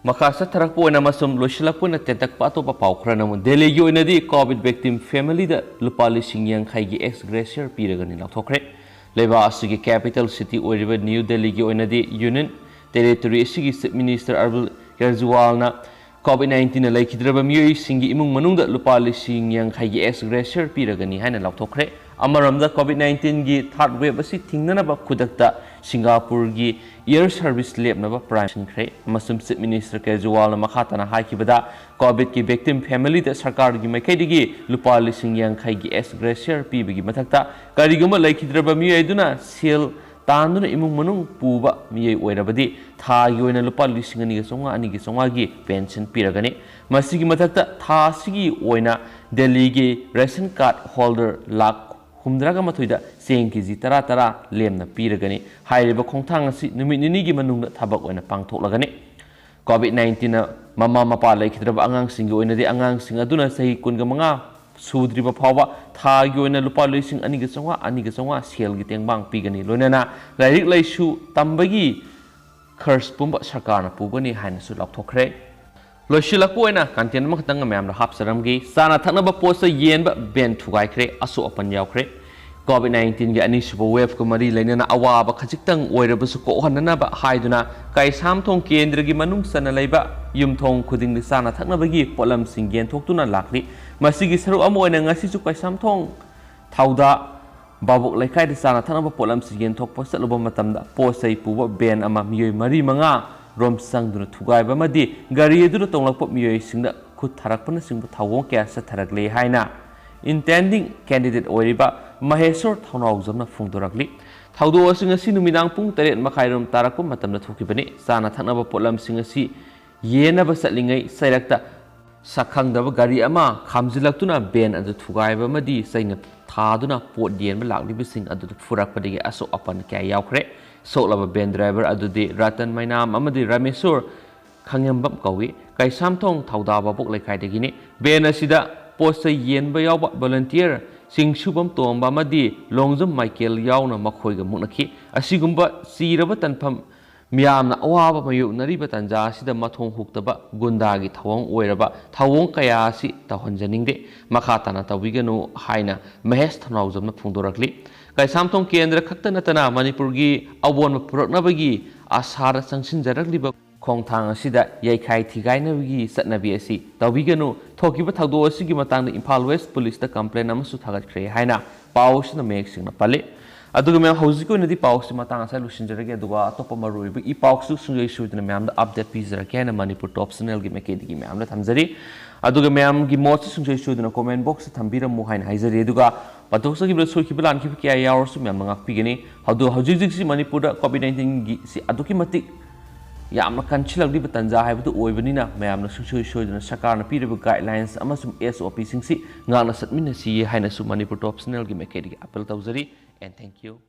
ꯃꯈꯥ ꯆꯠꯊꯔꯛꯄ ꯑꯣꯏꯅ ꯑꯃꯁꯨꯡ ꯂꯣꯏꯁꯤꯜꯂꯛꯄ ꯑꯣꯏꯅ ꯇꯦꯟꯇꯛꯄ ꯑꯇꯣꯞꯄ ꯄꯥꯎ ꯈꯔꯅ ꯑꯃꯨꯛ, ꯗꯦꯜꯂꯤꯒꯤ ꯑꯣꯏꯅꯗꯤ COVID victim familyꯗ ꯂꯨꯄꯥ ꯂꯤꯁꯤꯡ ꯌꯥꯡꯈꯩꯒꯤ ex gratia ꯄꯤꯔꯒꯅꯤ ꯂꯥꯎꯊꯣꯛꯈ꯭ꯔꯦ꯫ ꯂꯩꯕꯥꯛ ꯑꯁꯤꯒꯤ capital city ꯑꯣꯏꯔꯤꯕ ꯅ꯭ꯌꯨ ꯗꯦꯜꯂꯤꯒꯤ ꯑꯣꯏꯅꯗꯤ Union Territory ꯑꯁꯤꯒꯤ Chief Minister ꯑꯔꯕꯤꯟꯗ ꯀꯦꯖ꯭ꯔꯤꯋꯥꯜꯅ COVID nineteenꯅ ꯂꯩꯈꯤꯗ꯭ꯔꯕ ꯃꯤꯑꯣꯏꯁꯤꯡꯒꯤ ꯏꯃꯨꯡ ꯃꯅꯨꯡꯗ ꯂꯨꯄꯥ ꯂꯤꯁꯤꯡ ꯌꯥꯡꯈꯩꯒꯤ ex gratia ꯄꯤꯔꯒꯅꯤ ꯍꯥꯏꯅ ꯂꯥꯎꯊꯣꯛꯈ꯭ꯔꯦ꯫ ꯑꯃꯔꯣꯝꯗ COVID nineteenꯒꯤ third wave ꯑꯁꯤ ꯊꯤꯡꯅꯅꯕ ꯈꯨꯗꯛꯇ ꯁꯤꯡꯒꯥꯄꯨꯔꯒꯤ air service ꯂꯦꯞꯅꯕ ꯄ꯭ꯔꯥꯏꯝ ꯁꯤꯟꯈ꯭ꯔꯦ ꯑꯃꯁꯨꯡ Chief Minister ꯀꯦꯖ꯭ꯋꯥꯜꯅ ꯃꯈꯥ ꯇꯥꯅ ꯍꯥꯏꯈꯤꯕꯗ, COVID-ꯀꯤ victim family-ꯗ ꯁꯔꯀꯥꯔꯒꯤ ꯃꯥꯏꯀꯩꯗꯒꯤ ꯂꯨꯄꯥ ꯂꯤꯁꯤꯡ ꯌꯥꯡꯈꯩꯒꯤ ex gratia ꯄꯤꯕꯒꯤ ꯃꯊꯛꯇ, ꯀꯔꯤꯒꯨꯝꯕ ꯂꯩꯈꯤꯗ꯭ꯔꯕ ꯃꯤꯑꯣꯏ ꯑꯗꯨꯅ ꯁꯦꯜ ꯇꯥꯟꯗꯨꯅ ꯏꯃꯨꯡ ꯃꯅꯨꯡ ꯄꯨꯕ ꯃꯤꯑꯣꯏ ꯑꯣꯏꯔꯕꯗꯤ, ꯊꯥꯒꯤ ꯑꯣꯏꯅ ꯂꯨꯄꯥ ꯂꯤꯁꯤꯡ ꯑꯅꯤꯒ ꯆꯥꯝꯃꯉꯥ, ꯑꯅꯤꯒ ꯆꯥꯝꯃꯉꯥꯒꯤ pension ꯄꯤꯔꯒꯅꯤ꯫ ꯃꯁꯤꯒꯤ ꯃꯊꯛꯇ, ꯊꯥ ꯑꯁꯤꯒꯤ ꯑꯣꯏꯅ ꯗꯦꯜꯂꯤꯒꯤ ration card holder ꯂꯥꯈ ꯍꯨꯝꯗ꯭ꯔꯥꯒ ꯃꯥꯊꯣꯏꯗ ꯆꯦꯡ KG ꯇꯔꯥ ꯇꯔꯥ ꯂꯦꯝꯅ ꯄꯤꯔꯒꯅꯤ꯫ ꯍꯥꯏꯔꯤꯕ ꯈꯣꯡꯊꯥꯡ ꯑꯁꯤ ꯅꯨꯃꯤꯠ ꯅꯤꯅꯤꯒꯤ ꯃꯅꯨꯡꯗ ꯊꯕꯛ ꯑꯣꯏꯅ ꯄꯥꯡꯊꯣꯛꯂꯒꯅꯤ꯫ COVID-19ꯅ ꯃꯃꯥ ꯃꯄꯥ ꯂꯩꯈꯤꯗ꯭ꯔꯕ ꯑꯉꯥꯡꯁꯤꯡꯒꯤ ꯑꯣꯏꯅꯗꯤ, ꯑꯉꯥꯡꯁꯤꯡ ꯑꯗꯨꯅ ꯆꯍꯤ ꯀꯨꯟꯒ ꯃꯉꯥ ꯁꯨꯗ꯭ꯔꯤꯕ ꯐꯥꯎꯕ ꯊꯥꯒꯤ ꯑꯣꯏꯅ ꯂꯨꯄꯥ ꯂꯤꯁꯤꯡ ꯑꯅꯤꯒ ꯆꯥꯝꯃꯉꯥ, ꯑꯅꯤꯒ ꯆꯥꯝꯃꯉꯥ ꯁꯦꯜꯒꯤ ꯇꯦꯡꯕꯥꯡ ꯄꯤꯒꯅꯤ꯫ ꯂꯣꯏꯅꯅ ꯂꯥꯏꯔꯤꯛ ꯂꯥꯏꯁꯨ ꯇꯝꯕꯒꯤ ꯈꯔꯆ ꯄꯨꯝꯕ ꯁꯔꯀꯥꯔꯅ ꯄꯨꯒꯅꯤ ꯍꯥꯏꯅꯁꯨ ꯂꯥꯎꯊꯣꯛꯈ꯭ꯔꯦ꯫ ꯂꯣꯏꯁꯤꯜꯂꯛꯄ ꯑꯣꯏꯅ content ꯑꯃꯈꯛꯇꯪ ꯃꯌꯥꯝꯗ ꯍꯥꯞꯆꯔꯝꯒꯦ꯫ ꯆꯥꯅ ꯊꯛꯅꯕ ꯄꯣꯠ ꯆꯩ ꯌꯦꯟꯕ ban ꯊꯨꯒꯥꯏꯈ꯭ꯔꯦ, ꯑꯁꯣꯛ ꯑꯄꯟ ꯌꯥꯎꯈ꯭ꯔꯦ꯫ COVID-19ꯒꯤ ꯑꯅꯤꯁꯨꯕ wave-ꯀ ꯃꯔꯤ ꯂꯩꯅꯅ ꯑꯋꯥꯕ ꯈꯖꯤꯛꯇꯪ ꯑꯣꯏꯔꯕꯁꯨ ꯀꯣꯛꯍꯟꯅꯅꯕ ꯍꯥꯏꯗꯨꯅ ꯀꯩꯁꯥꯝꯊꯣꯡ ꯀꯦꯟꯗ꯭ꯔꯒꯤ ꯃꯅꯨꯡ ꯆꯟꯅ ꯂꯩꯕ ꯌꯨꯝꯊꯣꯡ ꯈꯨꯗꯤꯡꯗ ꯆꯥꯅ ꯊꯛꯅꯕꯒꯤ ꯄꯣꯠꯂꯝꯁꯤꯡ ꯌꯦꯟꯊꯣꯛꯇꯨꯅ ꯂꯥꯛꯂꯤ꯫ ꯃꯁꯤꯒꯤ ꯁꯔꯨꯛ ꯑꯃ ꯑꯣꯏꯅ ꯉꯁꯤꯁꯨ ꯀꯩꯁꯥꯝꯊꯣꯡ ꯊꯧꯗꯥ ꯚꯥꯕꯣꯛ ꯂꯩꯀꯥꯏꯗ ꯆꯥꯅ ꯊꯛꯅꯕ ꯄꯣꯠꯂꯝꯁꯤꯡ ꯌꯦꯟꯊꯣꯛꯄ ꯆꯠꯂꯨꯕ ꯃꯇꯝꯗ, ꯄꯣꯠ ꯆꯩ ꯄꯨꯕ van ꯑꯃ ꯃꯤꯑꯣꯏ ꯃꯔꯤ ꯃꯉꯥ ꯔꯣꯝ ꯆꯪꯗꯨꯅ ꯊꯨꯒꯥꯏꯕ ꯑꯃꯗꯤ ꯒꯥꯔꯤ ꯑꯗꯨꯗ ꯇꯣꯡꯂꯛꯄ ꯃꯤꯑꯣꯏꯁꯤꯡꯗ ꯈꯨꯠ ꯊꯥꯔꯛꯄꯅꯆꯤꯡꯕ ꯊꯧꯑꯣꯡ ꯀꯌꯥ ꯆꯠꯊꯔꯛꯂꯦ ꯍꯥꯏꯅ intending candidate ꯑꯣꯏꯔꯤꯕ ꯃꯍꯦꯁꯣꯔ ꯊꯧꯅꯥꯎꯖꯝꯅ ꯐꯣꯡꯗꯣꯔꯛꯂꯤ꯫ ꯊꯧꯗꯣꯛ ꯑꯁꯤ ꯉꯁꯤ ꯅꯨꯃꯤꯗꯥꯡ ꯄꯨꯡ ꯇꯔꯦꯠ ꯃꯈꯥꯏꯔꯣꯝ ꯇꯥꯔꯛꯄ ꯃꯇꯝꯗ ꯊꯣꯛꯈꯤꯕꯅꯤ꯫ ꯆꯥꯅ ꯊꯛꯅꯕ ꯄꯣꯠꯂꯝꯁꯤꯡ ꯑꯁꯤ ꯌꯦꯟꯅꯕ ꯆꯠꯂꯤꯉꯩ ꯆꯩꯔꯛꯇ ꯁꯛꯈꯪꯗꯕ ꯒꯥꯔꯤ ꯑꯃ ꯈꯥꯝꯖꯤꯜꯂꯛꯇꯨꯅ van ꯑꯗꯨ ꯊꯨꯒꯥꯏꯕ ꯑꯃꯗꯤ ꯆꯩꯅ ꯊꯥꯗꯨꯅ ꯄꯣꯠ ꯌꯦꯟꯕ ꯂꯥꯛꯂꯤꯕꯁꯤꯡ ꯑꯗꯨꯗ ꯐꯨꯔꯛꯄꯗꯒꯤ ꯑꯁꯣꯛ ꯑꯄꯟ ꯀꯌꯥ ꯌꯥꯎꯈ꯭ꯔꯦ꯫ ꯁꯣꯛꯂꯕ van driver ꯑꯗꯨꯗꯤ ꯔꯇꯟ ꯃꯩꯅꯥꯝ ꯑꯃꯗꯤ ꯔꯥꯃꯦꯁꯣꯔ ꯈꯪꯉꯦꯝꯕꯝ ꯀꯧꯏ꯫ ꯀꯩꯁꯥꯝꯊꯣꯡ ꯊꯧꯗꯥ ꯚꯥꯕꯣꯛ ꯂꯩꯀꯥꯏꯗꯒꯤꯅꯤ꯫ Van ꯑꯁꯤꯗ ꯄꯣꯠ ꯆꯩ ꯌꯦꯟꯕ ꯌꯥꯎꯕ volunteer ꯆꯤꯡꯁꯨꯕꯝ ꯇꯣꯝꯕ ꯑꯃꯗꯤ ꯂꯣꯡꯖꯝ ꯃꯥꯏꯀꯦꯜ ꯌꯥꯎꯅ ꯃꯈꯣꯏꯒ ꯃꯨꯛꯅꯈꯤ꯫ ꯑꯁꯤꯒꯨꯝꯕ ꯆꯤꯔꯕ ꯇꯟꯐꯝ ꯃꯤꯌꯥꯝꯅ ꯑꯋꯥꯕ ꯃꯥꯌꯣꯛꯅꯔꯤꯕ ꯇꯥꯟꯖꯥ ꯑꯁꯤꯗ ꯃꯊꯣꯡ ꯍꯨꯛꯇꯕ ꯒꯨꯟꯗꯥꯒꯤ ꯊꯧꯑꯣꯡ ꯑꯣꯏꯔꯕ ꯊꯧꯑꯣꯡ ꯀꯌꯥ ꯑꯁꯤ ꯇꯧꯍꯟꯖꯅꯤꯡꯗꯦ꯫ ꯃꯈꯥ ꯇꯥꯅ ꯇꯧꯕꯤꯒꯅꯨ ꯍꯥꯏꯅ ꯃꯍꯦꯁ ꯊꯧꯅꯥꯎꯖꯝꯅ ꯐꯣꯡꯗꯣꯔꯛꯂꯤ꯫ ꯀꯩꯁꯥꯝꯊꯣꯡ ꯀꯦꯟꯗ꯭ꯔ ꯈꯛꯇ ꯅꯠꯇꯅ ꯃꯅꯤꯄꯨꯔꯒꯤ ꯑꯑꯣꯟꯕ ꯄꯨꯔꯛꯅꯕꯒꯤ ꯑꯁꯥꯗ ꯆꯪꯁꯤꯟꯖꯔꯛꯂꯤꯕ ꯈꯣꯡꯊꯥꯡ ꯑꯁꯤꯗ ꯌꯩꯈꯥꯏ ꯊꯤꯒꯥꯏꯅꯕꯒꯤ ꯆꯠꯅꯕꯤ ꯑꯁꯤ ꯇꯧꯕꯤꯒꯅꯨ꯫ ꯊꯣꯛꯈꯤꯕ ꯊꯧꯗꯣꯛ ꯑꯁꯤꯒꯤ ꯃꯇꯥꯡꯗ ꯏꯝꯐꯥꯜ West Police-ꯇ complain ꯑꯃꯁꯨ ꯊꯥꯒꯠꯈ꯭ꯔꯦ ꯍꯥꯏꯅ ꯄꯥꯎ ꯑꯁꯤꯅ ꯃꯌꯦꯛ ꯁꯦꯡꯅ ꯄꯜꯂꯤ꯫ ꯑꯗꯨꯒ ꯃꯌꯥꯝ, ꯍꯧꯖꯤꯛꯀꯤ ꯑꯣꯏꯅꯗꯤ ꯄꯥꯎꯁꯤ ꯃꯇꯥꯡ ꯑꯁꯤꯗ ꯂꯣꯏꯁꯤꯟꯖꯔꯒꯦ, ꯑꯗꯨꯒ ꯑꯇꯣꯞꯄ ꯃꯔꯨꯑꯣꯏꯕ ꯏ ꯄꯥꯎꯁꯨ ꯁꯨꯡꯁꯣꯏ ꯁꯣꯏꯗꯅ ꯃꯌꯥꯝꯗ ꯑꯞꯗꯦꯠ ꯄꯤꯖꯔꯛꯀꯦ ꯍꯥꯏꯅ ꯃꯅꯤꯄꯨꯔ ꯇꯣꯞ ꯆꯦꯅꯦꯜꯒꯤ ꯃꯥꯏꯀꯩꯗꯒꯤ ꯃꯌꯥꯝꯗ ꯊꯝꯖꯔꯤ꯫ ꯑꯗꯨꯒ ꯃꯌꯥꯝꯒꯤ ꯃꯣꯠꯁꯨ ꯁꯨꯡꯁꯣꯏ ꯁꯣꯏꯗꯅ ꯀꯣꯃꯦꯟ ꯕꯣꯛꯁꯇ ꯊꯝꯕꯤꯔꯝꯃꯨ ꯍꯥꯏꯅ ꯍꯥꯏꯖꯔꯤ꯫ ꯑꯗꯨꯒ ꯄꯥꯊꯣꯛꯆꯈꯤꯕꯗ ꯁꯣꯏꯈꯤꯕ ꯂꯥꯟꯈꯤꯕ ꯀꯌꯥ ꯌꯥꯎꯔꯁꯨ ꯃꯌꯥꯝꯅ ꯉꯥꯛꯄꯤꯒꯅꯤ꯫ ꯑꯗꯨ ꯍꯧꯖꯤꯛ ꯍꯧꯖꯤꯛꯁꯤ ꯃꯅꯤꯄꯨꯔꯗ ꯀꯣꯚꯤꯗ ꯅꯥꯏꯟꯇꯤꯟꯒꯤ ꯁꯤ ꯑꯗꯨꯛꯀꯤ ꯃꯇꯤꯛ ꯌꯥꯝꯅ ꯀꯟꯁꯤꯜꯂꯛꯂꯤꯕ ꯇꯥꯟꯖꯥ ꯍꯥꯏꯕꯗꯨ ꯑꯣꯏꯕꯅꯤꯅ, ꯃꯌꯥꯝꯅ ꯁꯨꯡꯁꯣꯏ ꯁꯣꯏꯗꯅ ꯁꯔꯀꯥꯔꯅ ꯄꯤꯔꯤꯕ ꯒꯥꯏꯗꯂꯥꯏꯟꯁ ꯑꯃꯁꯨꯡ ꯑꯦꯁ ꯑꯣ ꯄꯤꯁꯤꯡꯁꯤ ꯉꯥꯛꯅ ꯆꯠꯃꯤꯟꯅꯁꯤ ꯍꯥꯏꯅꯁꯨ ꯃꯅꯤꯄꯨꯔ ꯇꯣꯞ ꯆꯦꯅꯦꯜꯒꯤ ꯃꯥꯏꯀꯩꯗꯒꯤ ꯑꯥꯄꯤꯜ ꯇꯧꯖꯔꯤ꯫ And thank you.